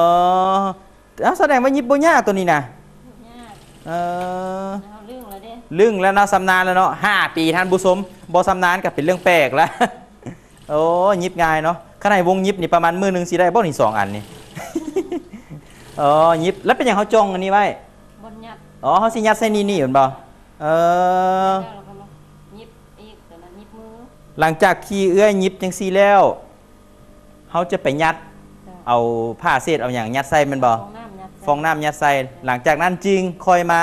ເອົ້າ ສະແດງວ່າຫຍິບບໍ່ຍາກໂຕນີ້ນະ. ບໍ່ຍາກ. ເອີ ເຮົາລຶ້ງແລ້ວເດ້. ລຶ້ງແລ້ວເນາະ, ຊຳນານແລ້ວເນາະ. ຫ້າປີທ່ານຜູ້ຊົມ, ບໍ່ຊຳນານກໍເປັນເລື່ອງແປກລະ. ໂອ້ ຫຍິບງ່າຍເນາະ. ຄັນໃຫ້ວົງຫຍິບນີ້ປະມານມື້ໜຶ່ງຊິໄດ້ບໍ່ນີ້ ສອງອັນນີ້? ອໍ ຫຍິບ. ແລ້ວເປັນຫຍັງເຮົາຈ່ອງອັນນີ້ໄວ້? ບ່ອນຍັດ. ອໍ ເຮົາຊິຍັດໃສ່ນີ້ ນີ້ແມ່ນບໍ່? ເອີ ແລ້ວເຮົາກໍມາຫຍິບອີກ ຕົວນັ້ນຫຍິບມື. ຫຼັງຈາກທີ່ເອື້ອຍຫຍິບຈັ່ງຊີ້ແລ້ວ ເຮົາຈະໄປຍັດ ເຈົ້າ ເອົາຜ້າເສດເອົາຫຍັງຍັດໃສ່ແມ່ນບໍ່? ຟອງນ້ຳຍັດໃສ່. ຟອງນ້ຳຍັດໃສ່. ເຈົ້າ. ຫຼັງຈາກນັ້ນຈຶ່ງຄ່ອຍມາ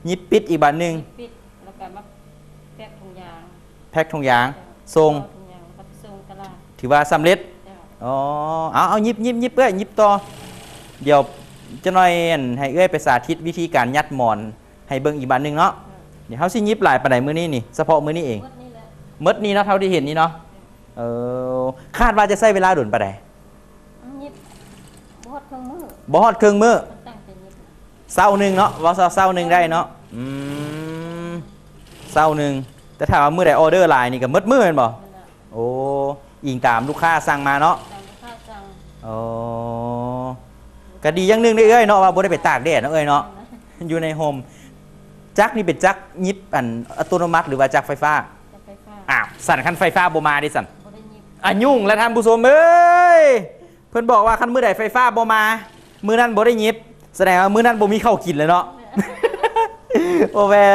ຫຍິບປິດອີກບາດໜຶ່ງ. ຫຍິບປິດ ແລ້ວກໍມາແພັກຖົງຢາງ. ແພັກຖົງຢາງ ເຈົ້າ ສົ່ງ. ຖົງຢາງ ແລ້ວກໍໄປສົ່ງຕະຫຼາດ. ຖືວ່າສຳເລັດ. ເຈົ້າ. ອໍ ເອົາ ເອົາ ຫຍິບ ຫຍິບ ຫຍິບເອື້ອຍ ຫຍິບຕໍ່. ດຽວຈັກໜ່ອຍ ອັນ ໃຫ້ເອື້ອຍໄປສາທິດວິທີການຍັດໝອນໃຫ້ເບິ່ງອີກບາດໜຶ່ງເນາະ. ເຈົ້າ. ດຽວເຮົາຊິຫຍິບຫຼາຍປານໃດມື້ນີ້ນີ້ ສະເພາະມື້ນີ້ເອງ? ໝົດນີ້ແຫຼະ. ໝົດນີ້ເນາະ ເທົ່າທີ່ເຫັນນີ້ເນາະ. ເອີ ຄາດວ່າຈະໃຊ້ເວລາດົນປານໃດ? ຫຍິບບໍ່ຮອດເຄິ່ງມື້. ບໍ່ຮອດເຄິ່ງມື້. ຕັ້ງແຕ່ຫຍິບ ເຊົ້າໜຶ່ງເນາະ, ເວົ້າເຊົ້າ ເຊົ້າໜຶ່ງໄດ້ເນາະ. ອືມ ເຊົ້າໜຶ່ງ. ແຕ່ຖ້າວ່າມື້ໃດອໍເດີຫຼາຍນີ້ກໍໝົດມື້ແມ່ນບໍ່? ແມ່ນແລ້ວ. ໂອ້ ອີງຕາມລູກຄ້າສັ່ງມາເນາະ. ຕາມລູກຄ້າສັ່ງ. ໂອ້ ກໍດີຢ່າງໜຶ່ງເດ້ເອື້ອຍເນາະ ວ່າບໍ່ໄດ້ໄປຕາກແດດເນາະເອື້ອຍເນາະ. ແມ່ນແລ້ວ. ຢູ່ໃນຮົ່ມ. ຈັກນີ້ເປັນຈັກຫຍິບ ອັນ ອັດຕະໂນມັດ ຫຼືວ່າຈັກໄຟຟ້າ? ຈັກໄຟຟ້າ. ອ້າວ ຊັ້ນຄັນໄຟຟ້າບໍ່ມາເດຊັ້ນ? ບໍ່ໄດ້ຫຍິບ. ອາ ຫຍຸ້ງແລ້ວທ່ານຜູ້ຊົມເອີຍ. ເພິ່ນບອກວ່າຄັນມື້ໃດໄຟຟ້າບໍ່ມາ ມື້ນັ້ນບໍ່ໄດ້ຫຍິບ ສະແດງວ່າມື້ນັ້ນບໍ່ມີເຂົ້າກິນແລ້ວເນາະ. ໂອ້ແມ່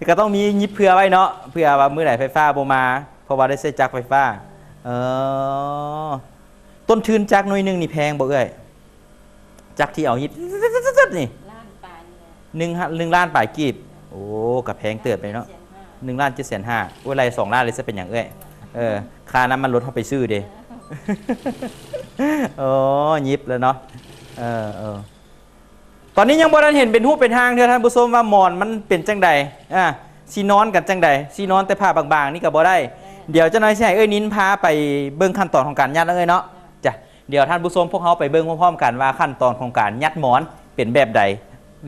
ກໍຕ້ອງມີຫຍິບເຜື່ອໄວ້ເນາະ ເຜື່ອວ່າມື້ໃດໄຟຟ້າບໍ່ມາ ເພາະວ່າໄດ້ໃຊ້ຈັກໄຟຟ້າ. ເອີ ຕົ້ນທຶນຈັກໜ່ວຍໜຶ່ງນີ້ແພງບໍ່ເອື້ອຍ? ຈັກທີ່ເອົາຫຍິບນີ້ ລ້ານປາຍນີ້ແຫຼະ. ໜຶ່ງ ໜຶ່ງລ້ານປາຍກີບ. ໂອ້ ກໍແພງເຕີບເດເນາະ. ໜຶ່ງລ້ານເຈັດແສນຫ້າ. ໂອ້ຍ ໄລ່ສອງລ້ານເລີຍ ຊິເປັນຫຍັງເອື້ອຍ? ເອີ ຄ່ານ້ຳມັນລົດເຮົາໄປຊື້ເດ. ໂອ້ ຫຍິບແລ້ວເນາະ. ເອີ ເອີ ຕອນນີ້ຍັງບໍ່ທັນເຫັນເປັນຮູບເປັນຮ່າງເທື່ອ ທ່ານຜູ້ຊົມ ວ່າໝອນມັນເປັນຈັ່ງໃດ. ອ່າ ຊິນອນກັນຈັ່ງໃດ? ຊິນອນແຕ່ຜ້າບາງໆນີ້ກໍບໍ່ໄດ້. ດຽວຈັກໜ່ອຍຊິໃຫ້ເອື້ອຍນິນພາໄປເບິ່ງຂັ້ນຕອນຂອງການຍັດເນາະເອື້ອຍເນາະ. ຈ້ະ ດຽວທ່ານຜູ້ຊົມ ພວກເຮົາໄປເບິ່ງພ້ອມໆກັນວ່າຂັ້ນຕອນຂອງການຍັດໝອນເປັນແບບໃດ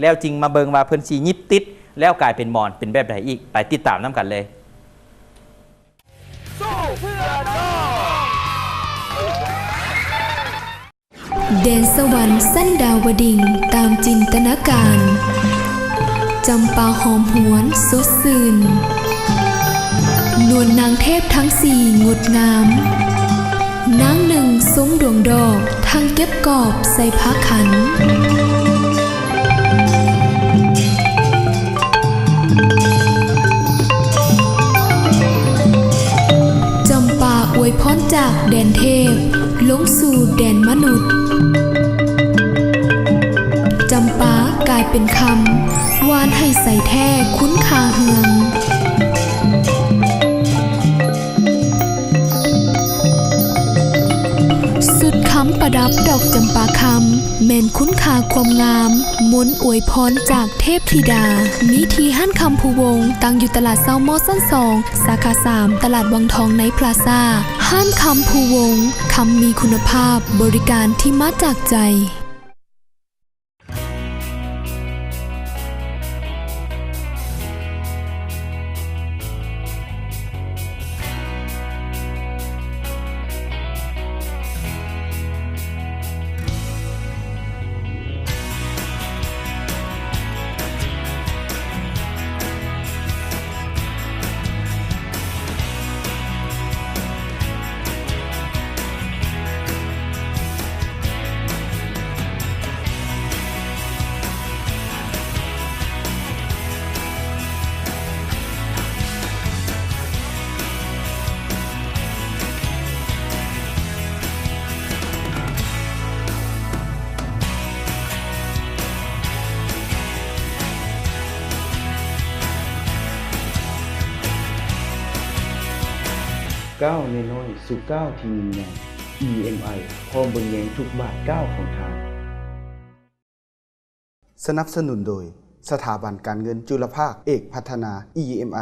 ແລ້ວຈຶ່ງມາເບິ່ງວ່າເພິ່ນຊິຫຍິບຕິດແລ້ວກາຍເປັນໝອນເປັນແບບໃດອີກ. ໄປຕິດຕາມນຳກັນເລີຍ. ສູ້ເພື່ອນ້ອງ. ແດນສະຫວັນຊັ້ນດາວະດິງຕາມຈິນຕະນາການ. ຈຳປາຫອມຫວນສົດຊື່ນ ນວນນາງເທບທັງສີ່ງົດງາມ ນາງໜຶ່ງຊົມດວງດອກ ທັງເກັບກອບໃສ່ພາຂັນ. ຈາກແດນເທບ ລົງສູ່ແດນມະນຸດ, ຈຳປາກາຍເປັນຄຳ, ຫວານໃຫ້ໃສແທ້ຄຸນຄ່າເຮືອງ. ຊຸດຄຳປະດັບດອກຈຳປາຄຳ ແມ່ນຄຸນຄ່າຄວາມງາມ, ມົນອວຍພອນຈາກເທບທິດາ. ມີທີ່ຮ້ານຄຳພູວົງ, ຕັ້ງຢູ່ຕະຫຼາດເຊົ້າມໍຊັ້ນສອງ ສາຂາສາມ ຕະຫຼາດວັງທອງໃນພລາຊາ. ຮ້ານຄຳພູວົງ, ຄຳມີຄຸນນະພາບ, ບໍລິການທີ່ມາຈາກໃຈ. ກ້າວນ້ອຍໆສູ່ກ້າວທີ່ຍິ່ງໃຫຍ່. ອີເອັມໄອ ພ້ອມເບິ່ງແຍງທຸກບາດກ້າວຂອງທ່ານ. ສະໜັບສະໜູນໂດຍ ສະຖາບັນການເງິນຈຸລະພາກເອກພັດທະນາ ອີເອັມໄອ.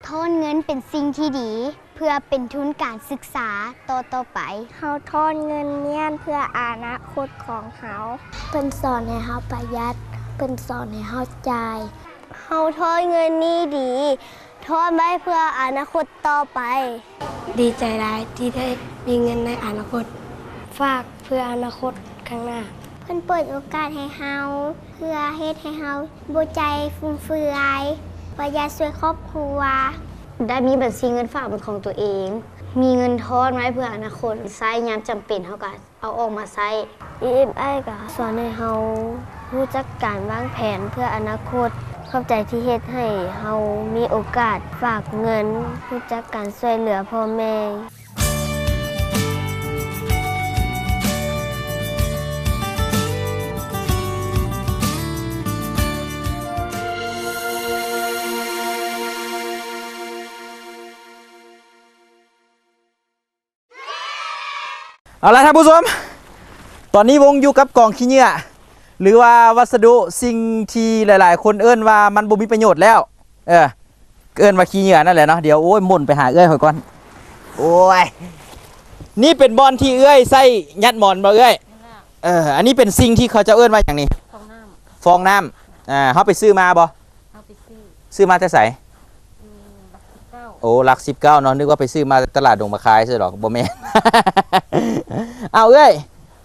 ຖອນເງິນເປັນສິ່ງທີ່ດີ ເພື່ອເປັນທຶນການສຶກສາຕໍ່ໆໄປ. ເຮົາຖອນເງິນມ້ຽນເພື່ອອະນາຄົດຂອງເຮົາ. ເພິ່ນສອນໃຫ້ເຮົາປະຢັດ, ເພິ່ນສອນໃຫ້ເຮົາຈ່າຍ. ເຮົາຖອນເງິນນີ້ດີ, ຖອນໄວ້ເພື່ອອະນາຄົດຕໍ່ໄປ. ດີໃຈຫຼາຍທີ່ໄດ້ມີເງິນໃນອະນາຄົດ, ຝາກເພື່ອອະນາຄົດຂ້າງໜ້າ. ເພິ່ນເປີດໂອກາດໃຫ້ເຮົາ ເພື່ອເຮັດໃຫ້ເຮົາບໍ່ໃຈຟຸມເຟືອຍ, ປະຢັດຊ່ວຍຄອບຄົວ. ໄດ້ມີບັນຊີເງິນຝາກເປັນຂອງຕົວເອງ, ມີເງິນຖອນໄວ້ເພື່ອອະນາຄົດ, ໃຊ້ຍາມຈຳເປັນເຮົາກໍ ເອົາອອກມາໃຊ້. ອີເອັມໄອ ກໍສອນໃຫ້ເຮົາຮູ້ຈັກການວາງແຜນເພື່ອອະນາຄົດ. ຂອບໃຈທີ່ເຮັດໃຫ້ເຮົາມີໂອກາດຝາກເງິນ, ຮູ້ຈັກການຊ່ວຍເຫຼືອພໍ່ແມ່. ເອົາລະທ່ານຜູ້ຊົມ, ຕອນນີ້ວົງຢູ່ກັບກອງຂີ້ເຫຍື້ອ ຫຼືວ່າວັດສະດຸ ສິ່ງທີ່ຫຼາຍໆຄົນເອີ້ນວ່າມັນບໍ່ມີປະໂຫຍດແລ້ວ. ເອີ ເອີ້ນວ່າຂີ້ເຫຍື້ອນັ້ນແຫຼະເນາະ. ດຽວ ໂອ້ຍ ໝົນໄປຫາເອື້ອຍຂ້ອຍກ່ອນ. ໂອ້ຍ ນີ້ເປັນບ່ອນທີ່ເອື້ອຍໃຊ້ຍັດໝອນບໍ່ເອື້ອຍ? ເອີ ອັນນີ້ເປັນສິ່ງທີ່ເຂົາເຈົ້າເອີ້ນວ່າຫຍັງນີ້? ຟອງນ້ຳ. ຟອງນ້ຳ. ອ່າ ເຮົາໄປຊື້ມາບໍ່? ເຮົາໄປຊື້. ຊື້ມາແຕ່ໃສ? ຢູ່ຫຼັກສິບເກົ້າ. ໂອ້ ຫຼັກສິບເກົ້າເນາະ, ນຶກວ່າໄປຊື້ມາຕະຫຼາດດົງບາຄາຍຊື່ດອກ, ບໍ່ແມ່ນ. ເອົາເອື້ອຍ,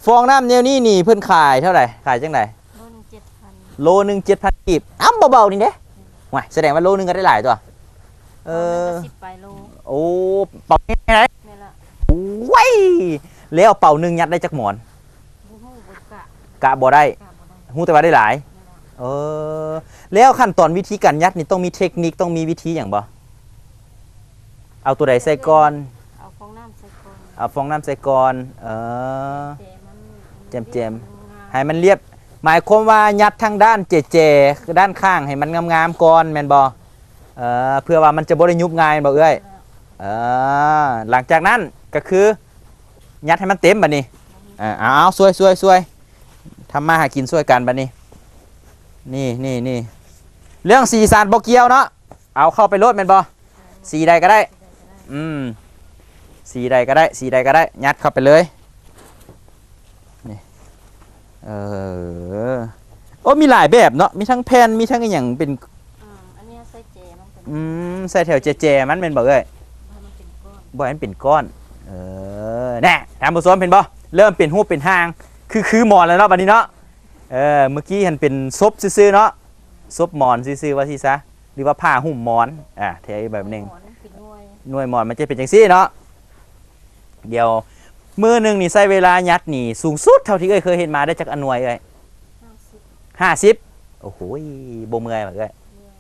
ຟອງນ້ຳແນວນີ້ນີ້ເພິ່ນຂາຍເທົ່າໃດ? ຂາຍຈັ່ງໃດ? ໂລໜຶ່ງເຈັດພັນ. ໂລໜຶ່ງເຈັດພັນກີບ. ອ້ຳ ເບົາໆນີ້ເດ້. ຫວາຍ ສະແດງວ່າໂລໜຶ່ງກໍໄດ້ຫຼາຍຕົວະ. ເອີ ໂລໜຶ່ງກໍສິບປາຍໂລ. ໂອ້ ເປົາໃຫຍ່. ແມ່ນລະ. ໂອ້ຍ ແລ້ວເປົາໜຶ່ງຍັດໄດ້ຈັກໝອນ? ບໍ່ຮູ້ ບໍ່ກະ ກະບໍ່ໄດ້. ກະບໍ່ໄດ້. ຮູ້ແຕ່ວ່າໄດ້ຫຼາຍ. ແມ່ນລະ. ເອີ ແລ້ວຂັ້ນຕອນວິທີການຍັດນີ້ ຕ້ອງມີເທັກນິກ ຕ້ອງມີວິທີຫຍັງບໍ່? ເອົາຕົວໃດໃສ່ກ່ອນ? ເອົາຟອງນ້ຳໃສ່ກ່ອນ. ເອົາຟອງນ້ຳໃສ່ກ່ອນ. ເອີ ແຈມັນ ແຈມໆ ໃຫ້ມັນລຽບ. ໝາຍຄວາມວ່າຍັດທາງດ້ານແຈໆ ດ້ານຂ້າງໃຫ້ມັນງາມໆກ່ອນ ແມ່ນບໍ່? ເອີ ເພື່ອວ່າມັນຈະບໍ່ໄດ້ຍຸບງ່າຍ ແມ່ນບໍ່ເອື້ອຍ? ເອີ ຫຼັງຈາກນັ້ນກໍຄື ຍັດໃຫ້ມັນເຕັມບາດນີ້. ເອີ ເອົາ ເອົາ ຊ່ວຍ ຊ່ວຍ ຊ່ວຍ ທຳມາຫາກິນຊ່ວຍກັນບາດນີ້. ນີ້ ນີ້ ນີ້ ເລື່ອງສີສັນບໍ່ກ່ຽວເນາະ, ເອົາເຂົ້າໄປໂລດແມ່ນບໍ່? ສີໃດກໍໄດ້. ອືມ ສີໃດກໍໄດ້ ສີໃດກໍໄດ້ ຍັດເຂົ້າໄປເລີຍ. ນີ້ ເອີ ໂອ້ ມີຫຼາຍແບບເນາະ, ມີທັງແຜ່ນ ມີທັງອີ່ຫຍັງເປັນ ອືມ ອັນນີ້ໃສ່ແຈມັນ. ອືມ ໃສ່ແຖວແຈໆມັນແມ່ນບໍ່ເອື້ອຍ? ບໍ່ໃຫ້ມັນເປັນກ້ອນ. ເອີ ແນ່ ທ່ານຜູ້ຊົມເຫັນບໍ່? ເລີ່ມເປັນຮູບເປັນຮ່າງ ຄື ຄືໝອນແລ້ວເນາະ ບາດນີ້ເນາະ. ເອີ ເມື່ອກີ້ຫັ້ນເປັນສົບຊື່ໆເນາະ, ສົບໝອນຊື່ໆ ວ່າຊີ້ຊະ ຫຼືວ່າຜ້າຫຸ້ມໝອນ. ອ່າ ແຖວອີກແບບໜຶ່ງ ໝອນເປັນໜ່ວຍ ໜ່ວຍໝອນມັນຈະເປັນຈັ່ງຊີ້ເນາະ. ດຽວມື້ໜຶ່ງນີ້ໃຊ້ເວລາຍັດນີ້ ສູງສຸດເທົ່າທີ່ເອື້ອຍເຄີຍເຮັດມາໄດ້ຈັກອະໜ່ວຍເອື້ອຍ? ຫ້າສິບ. ຫ້າສິບ. ໂອ້ໂຫ ບໍ່ເມື່ອຍຫວາເອື້ອຍ? ເມື່ອຍ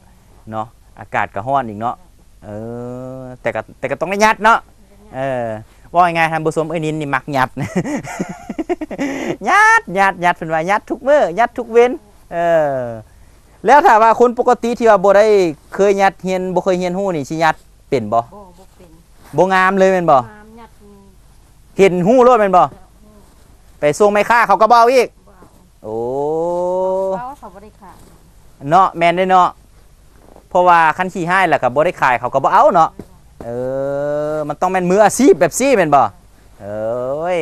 ເນາະ, ອາກາດກໍຮ້ອນອີກເນາະ. ເອີ ແຕ່ກໍ ແຕ່ກໍຕ້ອງໄດ້ຍັດເນາະ. ເອີ ເວົ້າງ່າຍໆ ທ່ານຜູ້ຊົມ ເອີຍນິນນີ້ມັກຍັດ ຍັດ ຍັດ ຍັດ ເພິ່ນວ່າຍັດທຸກມື້ ຍັດທຸກເວັນ. ເອີ ແລ້ວຖ້າວ່າຄົນປົກກະຕິທີ່ວ່າບໍ່ໄດ້ເຄີຍຍັດ ຮຽນ ບໍ່ເຄີຍຮຽນຮູ້ນີ້ ຊິຍັດເປັນບໍ່? ບໍ່ ບໍ່ເປັນ. ບໍ່ງາມເລີຍແມ່ນບໍ່? ງາມ ຍັດນີ້ ເຫັນຮູ້ໂລດແມ່ນບໍ່? ເອີ ຮູ້. ໄປສົ່ງແມ່ຄ້າເຂົາກໍບໍ່ເອົາອີກ? ບໍ່ເອົາ. ໂອ້ ເຂົາເອົາ ເຂົາບໍ່ໄດ້ຂາຍເນາະ. ແມ່ນເດ້ເນາະ ເພາະວ່າຄັນຂີ້ຮ້າຍແລ້ວກໍບໍ່ໄດ້ຂາຍ ເຂົາກໍບໍ່ເອົາເນາະ. ເອີ ມັນຕ້ອງແມ່ນມືອາຊີບແບບຊີ້ແມ່ນບໍ່? ເອີຍ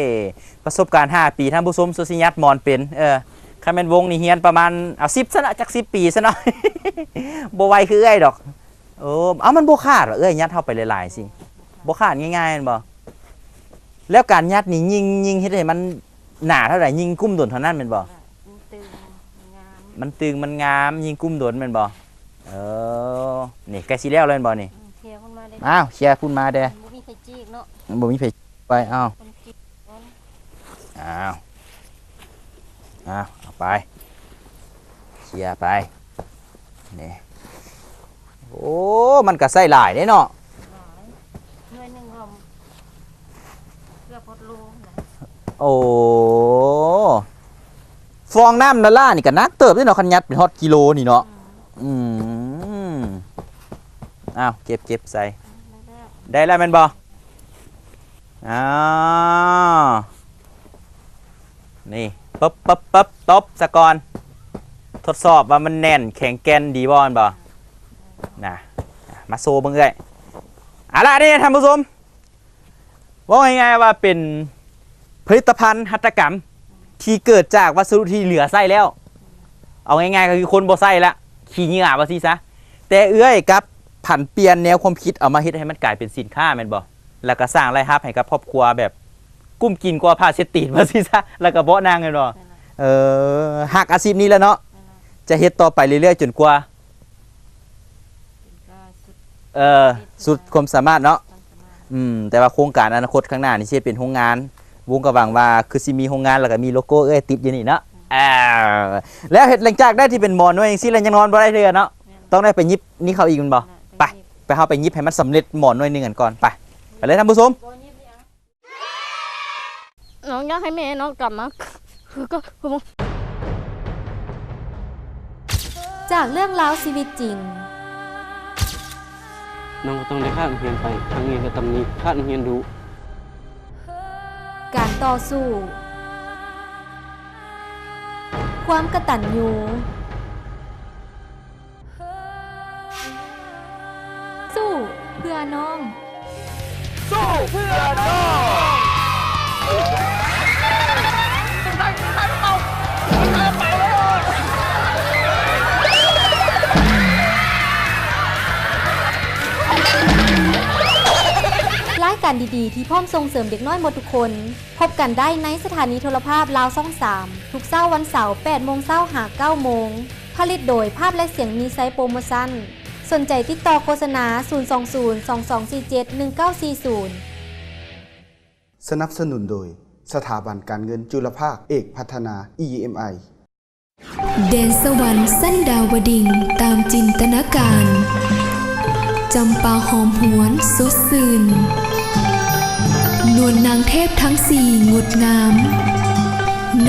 ປະສົບການຫ້າປີ ທ່ານຜູ້ຊົມ ສຸດຊິຍັດໝອນເປັນ. ເອີ ຄັນແມ່ນວົງນີ້ຮຽນປະມານ ເອົາ ສິບຊະເນາະ ຈັກສິບປີຊະເນາະ ບໍ່ໄວຄືເອື້ອຍດອກ. ໂອ້ ເອົາ ມັນບໍ່ຂາດຫວາ ເອື້ອຍ ຍັດເຂົ້າໄປຫຼາຍໆ ຊິບໍ່ຂາດງ່າຍໆ ແມ່ນບໍ່? ແລ້ວການຍັດນີ້ ຍິ່ງ ຍິ່ງເຮັດໃຫ້ມັນໜາເທົ່າໃດ ຍິ່ງກຸ້ມດົນເທົ່ານັ້ນແມ່ນບໍ່? ມັນຕຶງ ມັນງາມ ມັນຕຶງ ມັນງາມ ຍິ່ງກຸ້ມດົນແມ່ນບໍ່? ເອີ ນີ້ໃກ້ຊິແລ້ວແລ້ວແມ່ນບໍ່ນີ້? ອືມ ເຄຍພຸ້ນມາເດ້. ອ້າວ ເຄຍພຸ້ນມາແດ່. ບໍ່ມີໃຜຈີກເນາະ ບໍ່ມີໃຜຈີກໄປ. ອ້າວ ຄົນຈີກກ່ອນ. ອ້າວ ອ້າວ ເອົາໄປ ເຄຍໄປ ນີ້. ໂອ້ ມັນກໍໃຊ້ຫຼາຍເດ້ເນາະ. ຫຼາຍ ໜ່ວຍໜຶ່ງກໍເກືອບຮອດໂລນະ. ໂອ້ ຟອງນ້ຳລະລ້ານີ້ກໍໜັກເຕີບເດ້ເນາະ ຄັນຍັດເປັນຮອດກິໂລນີ້ເນາະ. ອືມ ອືມ ອ້າວ ເກັບ ເກັບໃສ່ ໄດ້ແລ້ວ ໄດ້ແລ້ວແມ່ນບໍ່? ອ້າວ ນີ້ ປຶບ ປຶບ ປຶບ ຕົບສະກ່ອນ ທົດສອບວ່າມັນແໜ້ນແຂງແກ່ນດີບໍ່ ແມ່ນບໍ່? ນະ ມາໂຊເບິ່ງເອື້ອຍ. ເອົາລະ ນີ້ທ່ານຜູ້ຊົມ ເວົ້າງ່າຍໆວ່າເປັນຜະລິດຕະພັນຫັດຖະກຳທີ່ເກີດຈາກວັດສະດຸທີ່ເຫຼືອໃຊ້ແລ້ວ. ເອົາງ່າຍໆກໍຄືຄົນບໍ່ໃຊ້ລະ ຂີ້ເຫຍື້ອວ່າຊີ້ຊະ. ແຕ່ເອື້ອຍກັບຜັນປ່ຽນແນວຄວາມຄິດ ເອົາມາເຮັດໃຫ້ມັນກາຍເປັນສິນຄ້າແມ່ນບໍ່? ແລ້ວກໍສ້າງລາຍຮັບໃຫ້ກັບຄອບຄົວແບບກຸ້ມກິນກວ່າຜ້າເຊັດຕີນວ່າຊີ້ຊະ ແລ້ວກໍເບາະນັ່ງແມ່ນບໍ່? ເອີ ຮັກອາຊີບນີ້ແຫຼະເນາະ ຈະເຮັດຕໍ່ໄປເລື້ອຍໆຈົນກວ່າ ເອີ ສຸດຄວາມສາມາດເນາະ. ອືມ ແຕ່ວ່າໂຄງການອະນາຄົດຂ້າງໜ້ານີ້ຊິເປັນໂຮງງານ ວົງກໍຫວັງວ່າຄືຊິມີໂຮງງານ ແລ້ວກໍມີໂລໂກ້ເອື້ອຍຕິດຢູ່ນີ້ເນາະ. ເອີ ແລ້ວເຮັດ ຫຼັງຈາກໄດ້ທີ່ເປັນໝໍໜ່ວຍຈັ່ງຊີ້ແລ້ວ ຍັງນອນບໍ່ໄດ້ເທື່ອເນາະ ຕ້ອງໄດ້ໄປຫຍິບນີ້ເຂົາອີກແມ່ນບໍ່? ໄປ ໄປ ເຮົາໄປຫຍິບໃຫ້ມັນສຳເລັດໝໍໜ່ວຍໜຶ່ງກັນກ່ອນ ໄປ ໄປເລີຍທ່ານຜູ້ຊົມ. ນ້ອງຢາກໃຫ້ແມ່ນ້ອງກັບມາຄືເກົ່າ. ຈາກເລື່ອງລາວຊີວິດຈິງ. ນ້ອງກໍຕ້ອງໄດ້ຂາດໂຮງຮຽນໄປ, ທາງໂຮງຮຽນກໍຕຳໜິ, ຂາດໂຮງຮຽນດຸ. ການຕໍ່ສູ້, ຄວາມກະຕັນຍູ. ສູ້ເພື່ອນ້ອງ. ສູ້ເພື່ອນ້ອງ. ລາຍການດີໆ ທີ່ພ້ອມສົ່ງເສີມເດັກນ້ອຍໝົດທຸກຄົນ. ພົບກັນໄດ້ໃນສະຖານີໂທລະພາບລາວຊ່ອງສາມ ທຸກເຊົ້າວັນເສົາ ແປດໂມງເຊົ້າຫາເກົ້າໂມງ. ຜະລິດໂດຍພາບ ແລະ ສຽງ ມີໄຊໂປຣໂມຊັນ. ສົນໃຈຕິດຕໍ່ໂຄສະນາ ສູນສອງສູນ ສອງສອງສີ່ເຈັດ ໜຶ່ງເກົ້າສີ່ສູນ. ສະໜັບສະໜູນໂດຍ ສະຖາບັນການເງິນຈຸລະພາກເອກພັດທະນາ ອີ ເອັມ ໄອ. ແດນສະຫວັນຊັ້ນດາວະດິງຕາມຈິນຕະນາການ. ຈຳປາຫອມຫວນສົດຊື່ນ. ນວນນາງເທບທັງສີ່ງົດງາມ.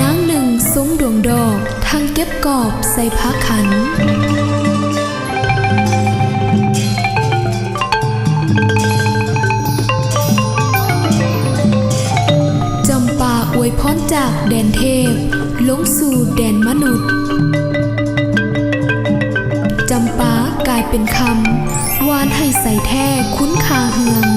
ນາງໜຶ່ງຊົມດວງດອກ ທັງເກັບກອບໃສ່ຜ້າຂັນ. ຈຳປາອວຍພອນຈາກແດນເທບ ລົງສູ່ແດນມະນຸດ. ຈຳປາກາຍເປັນຄຳ ຫວານໃຫ້ໃສແທ້ຄຸນຄ່າເຮືອງ.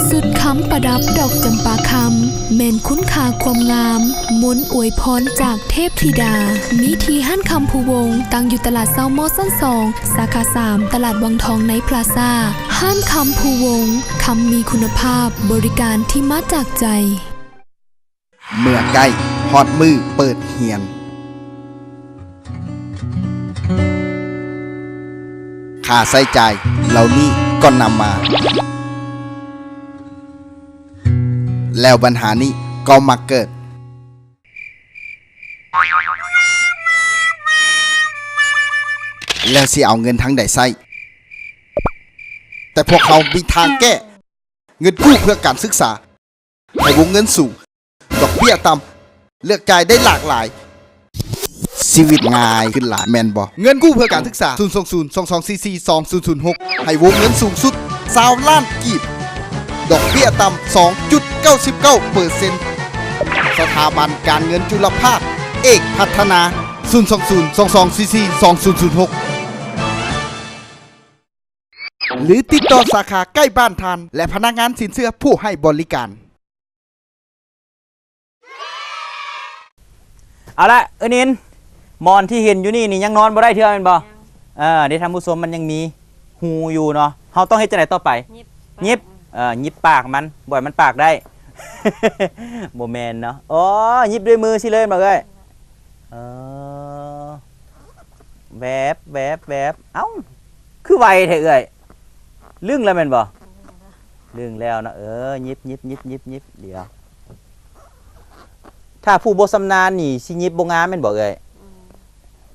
ຊຸດຄຳປະດັບດອກຈຳປາຄຳ ແມ່ນຄຸນຄ່າຄວາມງາມ ມົນອວຍພອນຈາກເທບທິດາ. ມີທີ່ຮ້ານຄຳພູວົງ ຕັ້ງຢູ່ຕະຫຼາດເຊົ້າມໍຊັ້ນສອງ ສາຂາສາມ ຕະຫຼາດວັງທອງໃນພລາຊາ. ຮ້ານຄຳພູວົງ ຄຳມີຄຸນນະພາບ, ບໍລິການທີ່ມາຈາກໃຈ. ເມື່ອໃກ້ຮອດມື້ເປີດຮຽນ, ຄ່າໃຊ້ຈ່າຍເຫຼົ່ານີ້ກໍນຳມາ, ແລ້ວບັນຫານີ້ກໍມັກເກີດ. ແລ້ວຊິເອົາເງິນທາງໃດໃຊ້? ແຕ່ພວກເຮົາມີທາງແກ້. ເງິນກູ້ເພື່ອການສຶກສາ ໃຫ້ວົງເງິນສູງ, ດອກເບ້ຍຕ່ຳ, ເລືອກຈ່າຍໄດ້ຫຼາກຫຼາຍ, ຊີວິດງ່າຍຂຶ້ນຫຼາຍແມ່ນບໍ່? ເງິນກູ້ເພື່ອການສຶກສາ ສູນສອງສູນ ສອງສອງສີ່ສີ່ ສອງສູນສູນຫົກ ໃຫ້ວົງເງິນສູງສຸດຊາວລ້ານກີບ, ດອກເບ້ຍຕ່ຳ ສອງຈຸດເກົ້າສິບເກົ້າເປີເຊັນ. ສະຖາບັນການເງິນຈຸລະພາກເອກພັດທະນາ ສູນສອງສູນ ສອງສອງສີ່ສີ່ ສອງສູນສູນຫົກ ຫຼືຕິດຕໍ່ສາຂາໃກ້ບ້ານທ່ານ ແລະ ພະນັກງານສິນເຊື່ອຜູ້ໃຫ້ບໍລິການ. ເອົາລະ ເອື້ອຍນິນ ໝອນທີ່ເຫັນຢູ່ນີ້ນີ້ຍັງນອນບໍ່ໄດ້ເທື່ອແມ່ນບໍ່? ຍັງ. ເອີ ເດ້ທ່ານຜູ້ຊົມ ມັນຍັງມີຮູຢູ່ເນາະ. ເຮົາຕ້ອງເຮັດຈັ່ງໃດຕໍ່ໄປ? ຫຍິບ. ຫຍິບ. ເອີ ຫຍິບປາກມັນ ບໍ່ໃຫ້ມັນປາກໄດ້. ບໍ່ແມ່ນເນາະ. ອໍ ຫຍິບດ້ວຍມືຊີ້ເລີຍແມ່ນບໍ່ເອື້ອຍ? ເອີ ແວບ ແວບ ແວບ. ເອົ້າ ຄືໄວແທ້ເອື້ອຍ? ລຶ້ງແລ້ວແມ່ນບໍ່? ລຶ້ງແລ້ວເນາະ. ເອີ ຫຍິບ ຫຍິບ ຫຍິບ ຫຍິບ ຫຍິບ. ດຽວ ຖ້າຜູ້ບໍ່ຊຳນານນີ້ຊິຫຍິບບໍ່ງາມແມ່ນບໍ່ເອື້ອຍ? ອືມ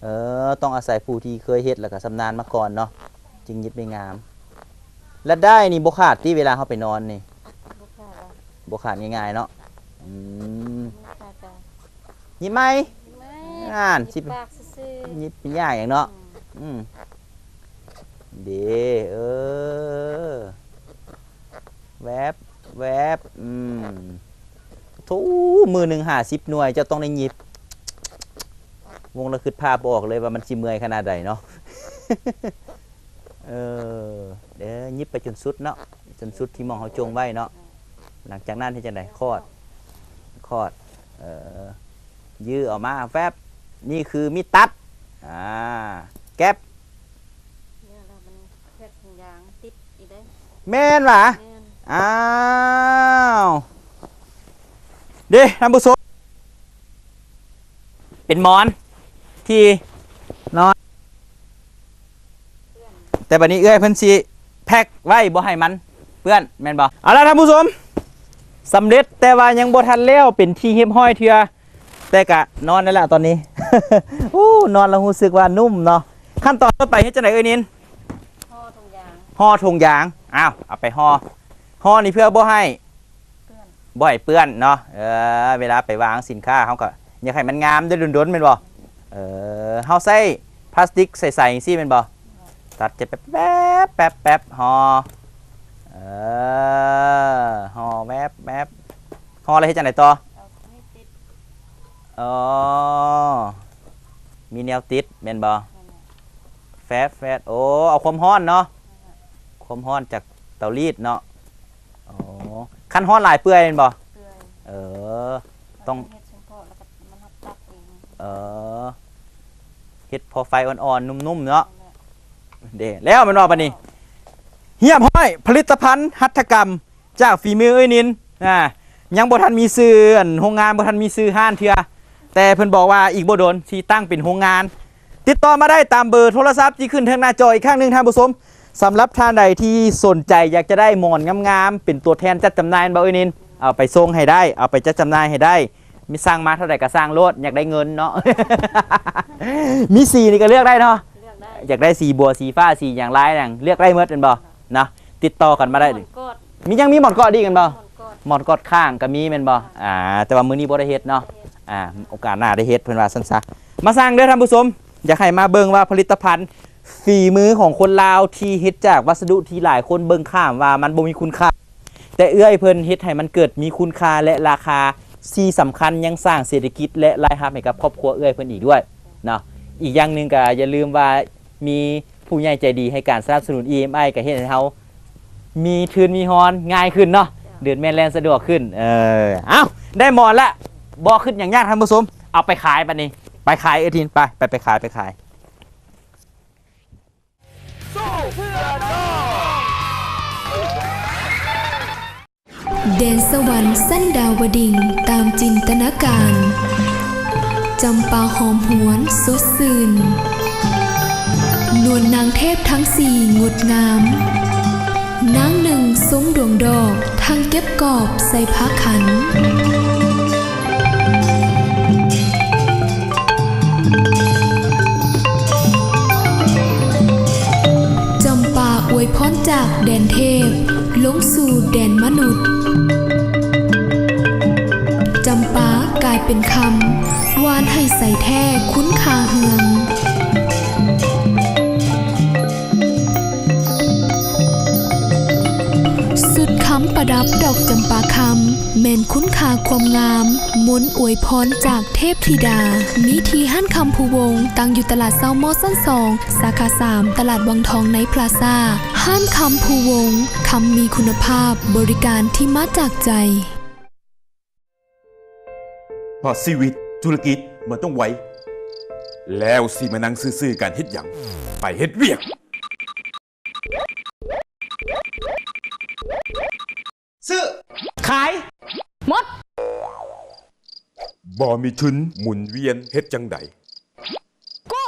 ເອີ ຕ້ອງອາໄສຜູ້ທີ່ເຄີຍເຮັດ ແລ້ວກໍຊຳນານມາກ່ອນເນາະ ຈຶ່ງຫຍິບໄດ້ງາມ. ແລະ ດ້າຍນີ້ບໍ່ຂາດຕິ ເວລາເຮົາໄປນອນນີ້? ບໍ່ຂາດ. ບໍ່ຂາດງ່າຍໆເນາະ. ອືມ ບໍ່ຂາດ. ຫຍິບໃໝ່? ຫຍິບໃໝ່. ອ່ານ ຫຍິບປາກຊື່ໆ ຫຍິບເປັນຢ່າງຫຍັງເນາະ. ອືມ ອືມ ເດ້ ເອີ ແວບ ແວບ. ອືມ ໂທ້ ມື້ໜຶ່ງຫ້າສິບໜ່ວຍ ເຈົ້າຕ້ອງໄດ້ຫຍິບ. ວົງລະຄຶດພາບບໍ່ອອກເລີຍວ່າມັນຊິເມື່ອຍຂະໜາດໃດເນາະ. ເອີ ເດີ ຫຍິບໄປຈົນສຸດເນາະ ຈົນສຸດທີ່ໝ່ອງເຮົາຈົ່ງໄວ້ເນາະ. ຫຼັງຈາກນັ້ນເຮັດຈັ່ງໃດ? ຄອດ ຄອດ ເອີ ຢື້ອອກມາ ແຟບ. ນີ້ຄືມີດຕັດ ອ່າ ແກັບ. ແມ່ນຫວາ? ແມ່ນ. ອ້າວ ເດ້ທ່ານຜູ້ຊົມ ເປັນໝອນທີ່ນອນ. ແຕ່ບັດນີ້ເອື້ອຍເພິ່ນຊິແພັກໄວ້ບໍ່ໃຫ້ມັນເປື້ອນແມ່ນບໍ່? ເອົາລະທ່ານຜູ້ຊົມ ສຳເລັດ ແຕ່ວ່າຍັງບໍ່ທັນແລ້ວເປັນທີ່ຮຽບຮ້ອຍເທື່ອ ແຕ່ກະນອນໄດ້ລະຕອນນີ້. ໂອ້ ນອນແລ້ວຮູ້ສຶກວ່ານຸ້ມເນາະ. ຂັ້ນຕອນຕໍ່ໄປເຮັດຈັ່ງໃດເອື້ອຍນິນ? ຫໍ່ຖົງຢາງ ຫໍ່ຖົງຢາງ. ອ້າວ ເອົາໄປຫໍ່ ຫໍ່ນີ້ເພື່ອບໍ່ໃຫ້ ເປື້ອນ ບໍ່ໃຫ້ເປື້ອນເນາະ. ເອີ ເວລາໄປວາງສິນຄ້າ ເຮົາກໍຢາກໃຫ້ມັນງາມໄດ້ດົນໆ ແມ່ນບໍ່? ເອີ ເຮົາໃຊ້ພລາສຕິກໃສໆ ຈັ່ງຊີ້ແມ່ນບໍ່? ຕັດຈະແປັບໆໆ ຫໍ່ ເອີ ຫໍ່ແວບໆ. ຫໍ່ແລ້ວເຮັດຈັ່ງໃດຕໍ່? ເອົານີ້ຕິດ ອໍ ມີແນວຕິດແມ່ນບໍ່? ແມ່ນແຫຼະ. ແຟດໆ ໂອ້ ເອົາຄວາມຮ້ອນເນາະ ແມ່ນແຫຼະ ຄວາມຮ້ອນຈາກເຕົາລີດເນາະ. ອໍ ຄັນຮ້ອນຫຼາຍເປື່ອຍແມ່ນບໍ່? ເປື່ອຍ. ເອີ ຕ້ອງເຮັດສະເພາະ ແລ້ວກໍມັນຮັບຕັດເອງ. ເອີ ເຮັດພໍໄຟອ່ອນໆ ນຸ້ມໆ ເນາະ. ແມ່ນແຫຼະ. ເດ້ ແລ້ວແມ່ນບໍ່ບັດນີ້? ຮຽບຮ້ອຍ ຜະລິດຕະພັນຫັດຖະກຳຈາກຝີມືເອື້ອຍນິນ. ອ່າ ຍັງບໍ່ທັນມີຊື່ ອັນ ໂຮງງານ ບໍ່ທັນມີຊື່ຮ້ານເທື່ອ ແຕ່ເພິ່ນບອກວ່າອີກບໍ່ດົນຊິຕັ້ງເປັນໂຮງງານ. ຕິດຕໍ່ມາໄດ້ຕາມເບີໂທລະສັບທີ່ຂຶ້ນເທິງໜ້າຈໍອີກຄັ້ງໜຶ່ງທ່ານຜູ້ຊົມ. ສຳລັບທ່ານໃດທີ່ສົນໃຈຢາກຈະໄດ້ໝອນງາມໆ ເປັນຕົວແທນຈັດຈຳໜ່າຍແມ່ນບໍ່ເອື້ອຍນິນ? ເອົາໄປສົ່ງໃຫ້ໄດ້ ເອົາໄປຈັດຈຳໜ່າຍໃຫ້ໄດ້. ມີສັ່ງມາເທົ່າໃດກໍສັ່ງໂລດ ຢາກໄດ້ເງິນເນາະ. ມີສີນີ້ກໍເລືອກໄດ້ເນາະ ເລືອກໄດ້ ຢາກໄດ້ສີບົວ ສີຟ້າ ສີຫຍັງ ລາຍຫຍັງ ເລືອກໄດ້ໝົດແມ່ນບໍ່? ເນາະ ຕິດຕໍ່ກັນມາໄດ້. ໝອນກອດ ມີ ຍັງມີໝອນກອດອີກແມ່ນບໍ່? ໝອນກອດ ໝອນກອດຂ້າງກໍມີແມ່ນບໍ່? ອ່າ ແຕ່ວ່າມື້ນີ້ບໍ່ໄດ້ເຮັດເນາະ ອ່າ ໂອກາດໜ້າໄດ້ເຮັດ ເພິ່ນວ່າຊັ້ນຊະ. ມາສັ່ງເດີທ່ານຜູ້ຊົມ ຢາກໃຫ້ມາເບິ່ງວ່າຜະລິດຕະພັນຝີມືຂອງຄົນລາວທີ່ເຮັດຈາກວັດສະດຸທີ່ຫຼາຍຄົນເບິ່ງຂ້າມວ່າມັນບໍ່ມີຄຸນຄ່າ ແຕ່ເອື້ອຍເພິ່ນເຮັດໃຫ້ມັນເກີດມີຄຸນຄ່າ ແລະ ລາຄາທີ່ສຳຄັນ ຍັງສ້າງເສດຖະກິດ ແລະ ລາຍຮັບໃຫ້ກັບຄອບຄົວເອື້ອຍເພິ່ນອີກດ້ວຍເນາະ. ອີກຢ່າງໜຶ່ງກໍຢ່າລືມວ່າມີຜູ້ໃຫຍ່ໃຈດີໃຫ້ການສະໜັບສະໜູນ ອີເອັມໄອ ກໍເຮັດໃຫ້ເຮົາມີທຶນມີຮອນງ່າຍຂຶ້ນເນາະ ເດີນແມ່ນແລ່ນສະດວກຂຶ້ນ. ເອີ ເອົ້າ ໄດ້ໝອນລະ ບໍ່ຄິດຫຍັງຍາກທ່ານຜູ້ຊົມ ເອົາໄປຂາຍບັດນີ້ ໄປຂາຍເອື້ອຍທິນ ໄປ ໄປ ໄປຂາຍ ໄປຂາຍ. ແດນສະຫວັນຊັ້ນດາວະດິນຕາມຈິນຕະນາການ ຈຳປາຫອມຫວນສົດຊື່ນ ນວນນາງເທບທັງສີ່ງົດງາມ ນາງໜຶ່ງຊົມດວງດອກ ທັງເກັບກອບໃສ່ຜ້າຂັນ. ຈາກແດນເທບລົງສູ່ແດນມະນຸດ, ຈຳປາກາຍເປັນຄຳ, ຫວ່ານໃຫ້ໃສແທ້ຄຸນຄ່າເຮືອງ. ຊຸດຄຳປະດັບດອກຈຳປາຄຳ ແມ່ນຄຸນຄ່າຄວາມງາມ, ມົນອວຍພອນຈາກເທບທິດາ. ມີທີ່ຮ້ານຄຳພູວົງ, ຕັ້ງຢູ່ຕະຫຼາດເຊົ້າມໍຊັ້ນສອງ ສາຂາສາມ ຕະຫຼາດວັງທອງໃນພລາຊາ. ຮ້ານຄຳພູວົງ, ຄຳມີຄຸນນະພາບ, ບໍລິການທີ່ມາຈາກໃຈ. ເພາະຊີວິດທຸລະກິດມັນຕ້ອງໄວ, ແລ້ວຊິມານັ່ງຊື່ໆກັນເຮັດຫຍັງ? ໄປເຮັດວຽກ! ຊື້ ຂາຍ ໝົດ ບໍ່ມີທຶນໝູນວຽນເຮັດຈັ່ງໃດ? ກູ້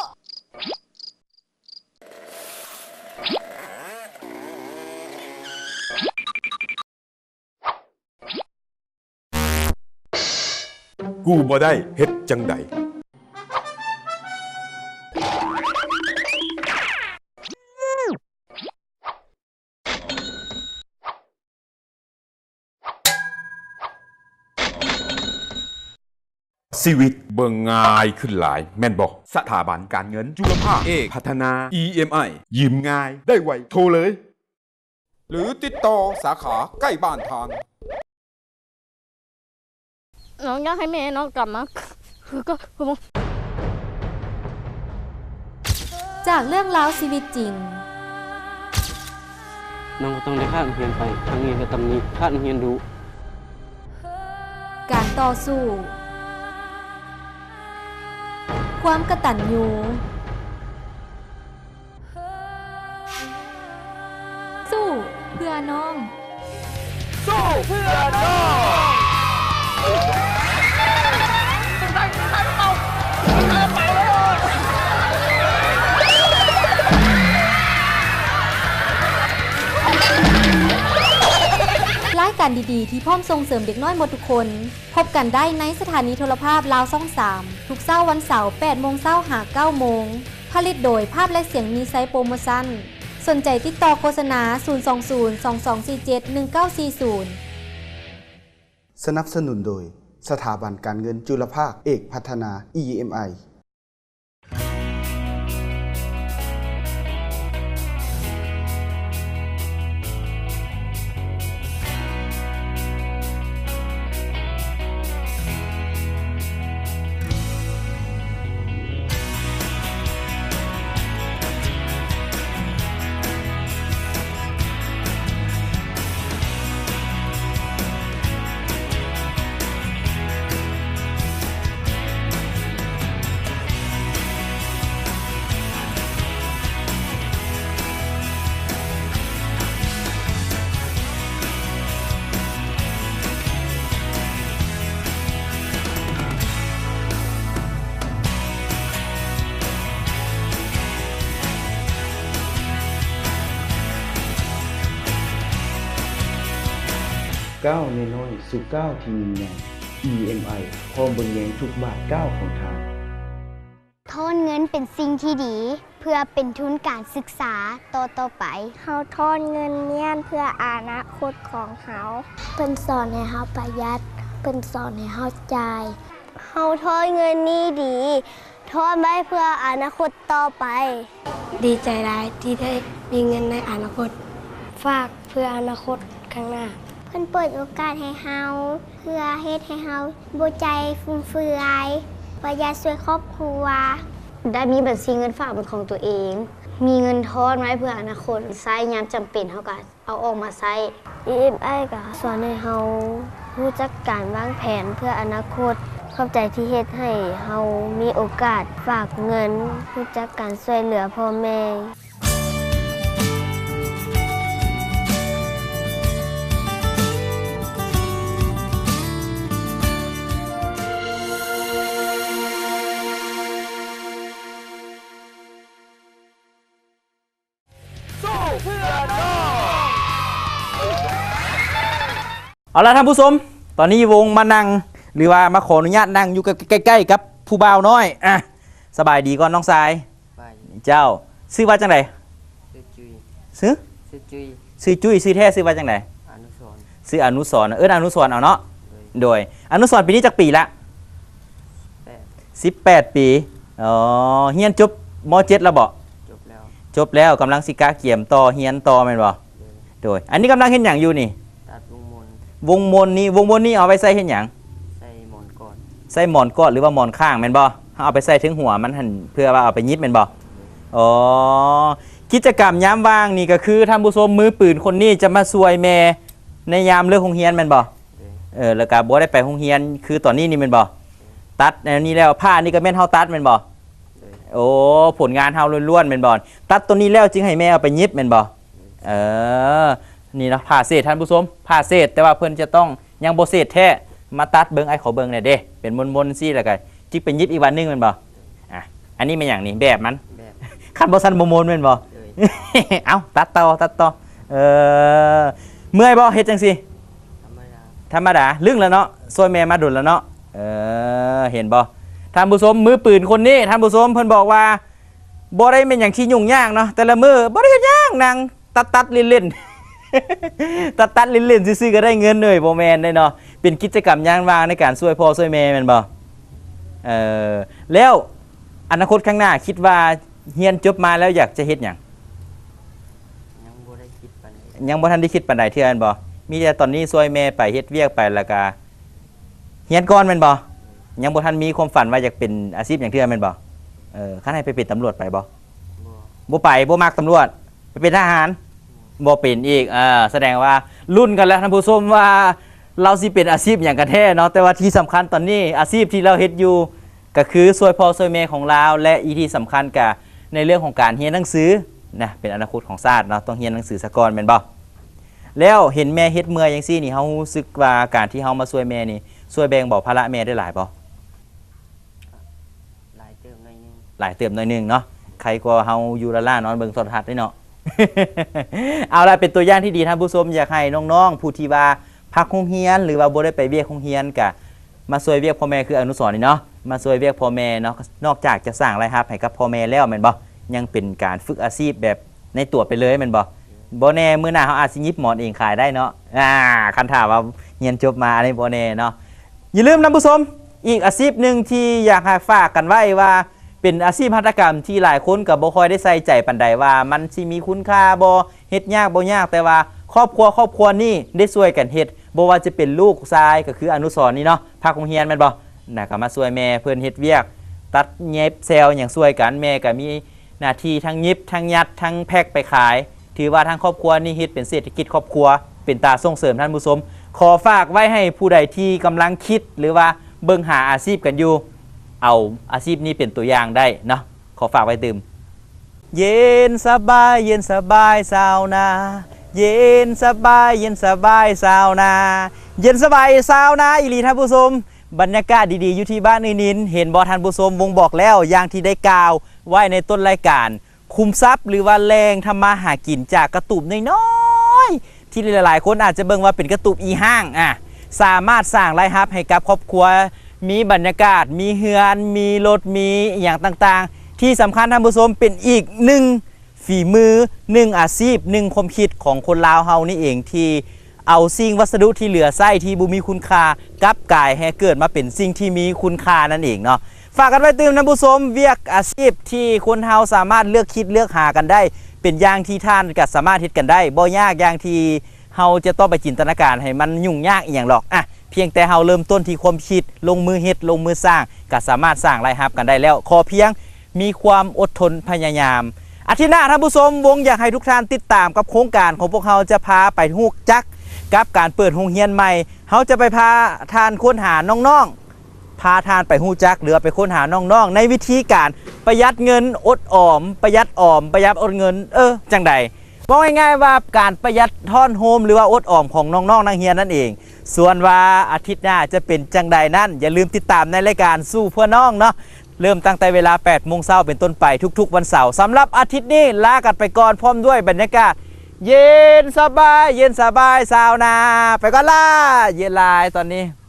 ກູ້ບໍ່ໄດ້ເຮັດຈັ່ງໃດ? ຊີວິດເບິ່ງງ່າຍຂຶ້ນຫຼາຍແມ່ນບໍ່? ສະຖາບັນການເງິນຈຸລະພາກເອກພັດທະນາ ອີ ເອັມ ໄອ ຢືມງ່າຍໄດ້ໄວ ໂທເລີຍ ຫຼືຕິດຕໍ່ສາຂາໃກ້ບ້ານທ່ານ. ນ້ອງຢາກໃຫ້ແມ່ນ້ອງກັບມາຄືເກົ່າ. ຈາກເລື່ອງລາວຊີວິດຈິງ. ນ້ອງກໍຕ້ອງໄດ້ຂາດໂຮງຮຽນໄປ, ທາງໂຮງຮຽນກໍຕຳໜິ, ຂາດໂຮງຮຽນດຸ. ການຕໍ່ສູ້. ຄວາມກະຕັນຍູ. ສູ້ເພື່ອນ້ອງ. ສູ້ເພື່ອນ້ອງ. ລາຍການດີໆ ທີ່ພ້ອມສົ່ງເສີມເດັກນ້ອຍໝົດທຸກຄົນ. ພົບກັນໄດ້ໃນສະຖານີໂທລະພາບລາວຊ່ອງສາມ ທຸກເຊົ້າວັນເສົາ ແປດໂມງເຊົ້າຫາເກົ້າໂມງ. ຜະລິດໂດຍພາບ ແລະ ສຽງ ມີໄຊໂປຣໂມຊັນ. ສົນໃຈຕິດຕໍ່ໂຄສະນາ ສູນສອງສູນ ສອງສອງສີ່ເຈັດ ໜຶ່ງເກົ້າສີ່ສູນ. ສະໜັບສະໜູນໂດຍ ສະຖາບັນການເງິນຈຸລະພາກເອກພັດທະນາ ອີ ເອັມ ໄອ. ກ້າວນ້ອຍໆ ສູ່ກ້າວທີ່ຍິ່ງໃຫຍ່. ອີ ເອັມ ໄອ ພ້ອມເບິ່ງແຍງທຸກບາດກ້າວຂອງທ່ານ. ຖອນເງິນເປັນສິ່ງທີ່ດີ ເພື່ອເປັນທຶນການສຶກສາຕໍ່ໆໄປ. ເຮົາຖອນເງິນນີ້ເພື່ອອະນາຄົດຂອງເຮົາ. ເພິ່ນສອນໃຫ້ເຮົາປະຢັດ, ເພິ່ນສອນໃຫ້ເຮົາຈ່າຍ. ເຮົາຖອນເງິນນີ້ດີ, ຖອນໄວ້ເພື່ອອະນາຄົດຕໍ່ໄປ. ດີໃຈຫຼາຍທີ່ໄດ້ມີເງິນໃນອະນາຄົດ, ຝາກເພື່ອອະນາຄົດຂ້າງໜ້າ. ເພິ່ນເປີດໂອກາດໃຫ້ເຮົາ ເພື່ອເຮັດໃຫ້ເຮົາບໍ່ໃຈຟຸມເຟືອຍ, ປະຢັດຊ່ວຍຄອບຄົວ. ໄດ້ມີບັນຊີເງິນຝາກເປັນຂອງຕົວເອງ, ມີເງິນທ້ອນໄວ້ເພື່ອອະນາຄົດ, ໃຊ້ຍາມຈຳເປັນເຮົາກໍເອົາອອກມາໃຊ້. ອີ ເອັມ ໄອ ກໍສອນໃຫ້ເຮົາຮູ້ຈັກການວາງແຜນເພື່ອອະນາຄົດ. ຂອບໃຈທີ່ເຮັດໃຫ້ເຮົາມີໂອກາດຝາກເງິນ, ຮູ້ຈັກການຊ່ວຍເຫຼືອພໍ່ແມ່. ເອົາລະທ່ານຜູ້ຊົມ, ຕອນນີ້ວົງມານັ່ງ ຫຼືວ່າມາຂໍອະນຸຍາດນັ່ງຢູ່ໃກ້ໆກັບຜູ້ບ່າວນ້ອຍ. ອ່ະ ສະບາຍດີກ່ອນນ້ອງຊາຍ. ສະບາຍດີ. ເຈົ້າ ຊື່ວ່າຈັ່ງໃດ? ຊື່ຈຸ້ຍ. ຊື່? ຊື່ຈຸ້ຍ. ຊື່ຈຸ້ຍ. ຊື່ແທ້ຊື່ວ່າຈັ່ງໃດ? ອະນຸສອນ. ຊື່ອະນຸສອນ. ເອີ້ນອະນຸສອນເອົາເນາະ. ໂດຍ. ໂດຍ. ອະນຸສອນປີນີ້ຈັກປີລະ? ແປດ. ສິບແປດປີ. ອໍ ຮຽນຈົບ ມໍເຈັດ ແລ້ວບໍ? ຈົບແລ້ວ. ຈົບແລ້ວ ກຳລັງຊິກະກຽມຕໍ່ ຮຽນຕໍ່ແມ່ນບໍ? ໂດຍ. ໂດຍ. ອັນນີ້ກຳລັງເຮັດຫຍັງຢູ່ນີ້? ຕັດວົງມົນ. ວົງມົນນີ້ ວົງມົນນີ້ເອົາໄວ້ໃສ່ເຮັດຫຍັງ? ໃສ່ໝອນກອດ. ໃສ່ໝອນກອດ ຫຼືວ່າໝອນຂ້າງແມ່ນບໍ່? ເຮົາເອົາໄປໃສ່ເທິງຫົວມັນຫັ້ນ ເພື່ອວ່າເອົາໄປຫຍິບແມ່ນບໍ່? ໂດຍ. ອໍ ກິດຈະກຳຍາມວ່າງນີ້ກໍຄື ທ່ານຜູ້ຊົມ ມືປືນຄົນນີ້ຈະມາຊ່ວຍແມ່ໃນຍາມເລີກໂຮງຮຽນແມ່ນບໍ່? ໂດຍ. ເອີ ແລ້ວກໍບໍ່ໄດ້ໄປໂຮງຮຽນຄືຕອນນີ້ນີ້ແມ່ນບໍ່? ໂດຍ. ຕັດແນວນີ້ແລ້ວ ຜ້ານີ້ກໍແມ່ນເຮົາຕັດແມ່ນບໍ່? ໂດຍ. ໂອ້ ຜົນງານເຮົາລ້ວນໆແມ່ນບໍ່? ຕັດໂຕນີ້ແລ້ວຈຶ່ງໃຫ້ແມ່ເອົາໄປຫຍິບແມ່ນບໍ່? ເອີ ນີ້ເນາະ ຜ້າເສດ ທ່ານຜູ້ຊົມ ຜ້າເສດ ແຕ່ວ່າເພິ່ນຈະຕ້ອງຍັງບໍ່ເສດແທ້ ມາຕັດເບິ່ງ ອ້າຍຂໍເບິ່ງແດ່ເດ້ ເປັນມົນໆຊີ້ ແລ້ວກໍຈິກໄປຫຍິບອີກບາດໜຶ່ງແມ່ນບໍ່? ອ່ະ ອັນນີ້ແມ່ນຫຍັງນີ້? ແບບມັນ ແບບ ຄັນບໍ່ຊັ້ນບໍ່ມົນແມ່ນບໍ່? ເອີ ເອົ້າ ຕັດຕໍ່ ຕັດຕໍ່ ເອີ ເມື່ອຍບໍ່ເຮັດຈັ່ງຊີ້? ທຳມະດາ ທຳມະດາ ລຶ້ງແລ້ວເນາະ ຊ່ວຍແມ່ມາດົນແລ້ວເນາະ ເອີ ເຫັນບໍ່ ທ່ານຜູ້ຊົມ ມືປືນຄົນນີ້ ທ່ານຜູ້ຊົມ ເພິ່ນບອກວ່າ ບໍ່ໄດ້ແມ່ນຫຍັງທີ່ຫຍຸ້ງຍາກເນາະ ແຕ່ລະມື້ບໍ່ໄດ້ເຮັດຫຍັງ ນັ່ງຕັດໆຫຼິ້ນໆ ຕັດໆຫຼິ້ນໆຊື່ໆກໍໄດ້ເງິນເອີຍ ບໍ່ແມ່ນເດ້ເນາະ ເປັນກິດຈະກຳຍາມວ່າງໃນການຊ່ວຍພໍ່ຊ່ວຍແມ່ແມ່ນບໍ່? ເອີ ແລ້ວອະນາຄົດຂ້າງໜ້າຄິດວ່າຮຽນຈົບມາແລ້ວຢາກຈະເຮັດຫຍັງ? ຍັງບໍ່ໄດ້ຄິດປານໃດ ຍັງບໍ່ທັນໄດ້ຄິດປານໃດເທື່ອແມ່ນບໍ່? ມີແຕ່ຕອນນີ້ຊ່ວຍແມ່ໄປເຮັດວຽກໄປ ແລ້ວກະຮຽນກ່ອນແມ່ນບໍ່? ຍັງບໍ່ທັນມີຄວາມຝັນວ່າຢາກເປັນອາຊີບຫຍັງເທື່ອແມ່ນບໍ່? ເອີ ຄັນໃຫ້ໄປເປັນຕຳຫຼວດໄປບໍ່? ບໍ່ ບໍ່ໄປ ບໍ່ມັກຕຳຫຼວດ ໄປເປັນທະຫານ ບໍ່ເປັນອີກ ເອີ ສະແດງວ່າລຸ້ນກັນແລ້ວທ່ານຜູ້ຊົມວ່າລາວຊິເປັນອາຊີບຫຍັງກັນແທ້ເນາະ ແຕ່ວ່າທີ່ສຳຄັນຕອນນີ້ອາຊີບທີ່ລາວເຮັດຢູ່ ກໍຄືຊ່ວຍພໍ່ຊ່ວຍແມ່ຂອງລາວ ແລະ ອີກທີ່ສຳຄັນກະໃນເລື່ອງຂອງການຮຽນໜັງສືນະ ເປັນອະນາຄົດຂອງຊາດເນາະ ຕ້ອງຮຽນໜັງສືສາກ່ອນແມ່ນບໍ່? ແລ້ວເຫັນແມ່ເຮັດເມື່ອຍຈັ່ງຊີ້ນີ້ ເຮົາຮູ້ສຶກວ່າການທີ່ເຮົາມາຊ່ວຍແມ່ນີ້ ຊ່ວຍແບ່ງເບົາພາລະແມ່ໄດ້ຫຼາຍບໍ່? ຫຼາຍເຕີບໜ້ອຍໜຶ່ງ ຫຼາຍເຕີບໜ້ອຍໜຶ່ງເນາະ ໃຄກວ່າເຮົາຢູ່ລ້າໆນອນເບິ່ງໂທລະທັດເດ້ເນາະ. ເອົາລະ ເປັນຕົວຢ່າງທີ່ດີທ່ານຜູ້ຊົມ ຢາກໃຫ້ນ້ອງໆຜູ້ທີ່ວ່າ ພັກໂຮງຮຽນ ຫຼືວ່າບໍ່ໄດ້ໄປວຽກໂຮງຮຽນ ກະມາຊ່ວຍວຽກພໍ່ແມ່ຄືອະນຸສອນນີ້ເນາະ ມາຊ່ວຍວຽກພໍ່ແມ່ເນາະ ນອກຈາກຈະສ້າງລາຍຮັບໃຫ້ກັບພໍ່ແມ່ແລ້ວແມ່ນບໍ່? ຍັງເປັນການຝຶກອາຊີບແບບໃນຕົວໄປເລີຍແມ່ນບໍ່? ບໍ່ແນ່ມື້ໜ້າເຮົາອາດຊິຫຍິບໝອນເອງຂາຍໄດ້ເນາະ ອ່າ ຄັນຖ້າວ່າຮຽນຈົບມາ ອັນນີ້ບໍ່ແນ່ເນາະ. ຢ່າລືມທ່ານຜູ້ຊົມ ອີກອາຊີບໜຶ່ງທີ່ຢາກໃຫ້ຝາກກັນໄວ້ວ່າ ເປັນອາຊີບຫັດຖະກຳທີ່ຫຼາຍຄົນກໍບໍ່ຄ່ອຍໄດ້ໃສ່ໃຈປານໃດວ່າມັນຊິມີຄຸນຄ່າບໍ່ ເຮັດຍາກບໍ່ຍາກ ແຕ່ວ່າຄອບຄົວ ຄອບຄົວນີ້ໄດ້ຊ່ວຍກັນເຮັດ ບໍ່ວ່າຈະເປັນລູກຊາຍກໍຄືອະນຸສອນນີ້ເນາະ ພັກໂຮງຮຽນແມ່ນບໍ່? ນະ ກໍມາຊ່ວຍແມ່ເພິ່ນເຮັດວຽກ ຕັດເຫຢັບແຊວຫຍັງຊ່ວຍກັນ ແມ່ກໍມີໜ້າທີ່ທັງຫຍິບ ທັງຍັດ ທັງແພັກໄປຂາຍ ຖືວ່າທາງຄອບຄົວນີ້ເຮັດເປັນເສດຖະກິດຄອບຄົວ ເປັນຕາສົ່ງເສີມທ່ານຜູ້ຊົມ. ຂໍຝາກໄວ້ໃຫ້ຜູ້ໃດທີ່ກຳລັງຄິດ ຫຼືວ່າເບິ່ງຫາອາຊີບກັນຢູ່ ເອົາອາຊີບນີ້ເປັນຕົວຢ່າງໄດ້ເນາະ ຂໍຝາກໄວ້ຕື່ມ. ເຢັນສະບາຍ ເຢັນສະບາຍຊາວນາ ເຢັນສະບາຍ ເຢັນສະບາຍຊາວນາ ເຢັນສະບາຍຊາວນາອີ່ຫຼີທ່ານຜູ້ຊົມ. ບັນຍາກາດດີໆຢູ່ທີ່ບ້ານອື່ນນິນ ເຫັນບໍ່ທ່ານຜູ້ຊົມ? ວົງບອກແລ້ວ ຢ່າງທີ່ໄດ້ກ່າວໄວ້ໃນຕົ້ນລາຍການ ຄຸມຊັບ ຫຼືວ່າແຫຼ່ງທຳມາຫາກິນຈາກກະຕູບນ້ອຍໆ ທີ່ຫຼາຍໆຄົນອາດຈະເບິ່ງວ່າເປັນກະຕູບອີ່ຫ້າງ ອ່າ ສາມາດສ້າງລາຍຮັບໃຫ້ກັບຄອບຄົວ ມີບັນຍາກາດ ມີເຮືອນ ມີລົດ ມີອີ່ຫຍັງຕ່າງໆ ທີ່ສຳຄັນທ່ານຜູ້ຊົມ ເປັນອີກໜຶ່ງຝີມື ໜຶ່ງອາຊີບ ໜຶ່ງຄວາມຄິດຂອງຄົນລາວເຮົານີ້ເອງ ທີ່ ເອົາສິ່ງວັດສະດຸທີ່ເຫຼືອໃຊ້ທີ່ບໍ່ມີຄຸນຄ່າ ກັບກາຍໃຫ້ເກີດມາເປັນສິ່ງທີ່ມີຄຸນຄ່ານັ້ນເອງເນາະ. ຝາກກັນໄວ້ຕື່ມທ່ານຜູ້ຊົມ ວຽກອາຊີບທີ່ຄົນເຮົາສາມາດເລືອກຄິດເລືອກຫາກັນໄດ້ ເປັນຢ່າງທີ່ທ່ານກໍສາມາດເຮັດກັນໄດ້ ບໍ່ຍາກຢ່າງທີ່ເຮົາຈະຕ້ອງໄປຈິນຕະນາການໃຫ້ມັນຫຍຸ້ງຍາກອີ່ຫຍັງດອກ ອະ ພຽງແຕ່ເຮົາເລີ່ມຕົ້ນທີ່ຄວາມຄິດ ລົງມືເຮັດ ລົງມືສ້າງ ກໍສາມາດສ້າງລາຍຮັບກັນໄດ້ແລ້ວ ຂໍພຽງ ມີຄວາມອົດທົນພະຍາຍາມ. ອາທິດໜ້າທ່ານຜູ້ຊົມ ວົງຢາກໃຫ້ທຸກທ່ານຕິດຕາມກັບໂຄງການຂອງພວກເຮົາ ຈະພາໄປຮູ້ຈັກກັບການເປີດໂຮງຮຽນໃໝ່. ເຮົາຈະໄປພາທ່ານຄົ້ນຫານ້ອງໆ ພາທ່ານໄປຮູ້ຈັກ ຫຼືວ່າໄປຄົ້ນຫານ້ອງໆ ໃນວິທີການປະຢັດເງິນ ອົດອອມ ປະຢັດອອມ ປະຢັດອົດເງິນ ເອີ ຈັ່ງໃດ? ເວົ້າງ່າຍໆວ່າການປະຢັດຮ້ອນໂຮມ ຫຼືວ່າອົດອອມຂອງນ້ອງໆນັກຮຽນນັ້ນເອງ. ສ່ວນວ່າອາທິດໜ້າຈະເປັນຈັ່ງໃດນັ້ນ ຢ່າລືມຕິດຕາມໃນລາຍການສູ້ເພື່ອນ້ອງເນາະ. ເລີ່ມຕັ້ງແຕ່ເວລາແປດໂມງເຊົ້າເປັນຕົ້ນໄປທຸກໆວັນເສົາ. ສຳລັບອາທິດນີ້ລາກັນໄປກ່ອນ ພ້ອມດ້ວຍບັນຍາກາດເຢັນສະບາຍ ເຢັນສະບາຍຊາວນາ. ໄປກ່ອນລະ ເຢັນຫຼາຍຕອນນີ້.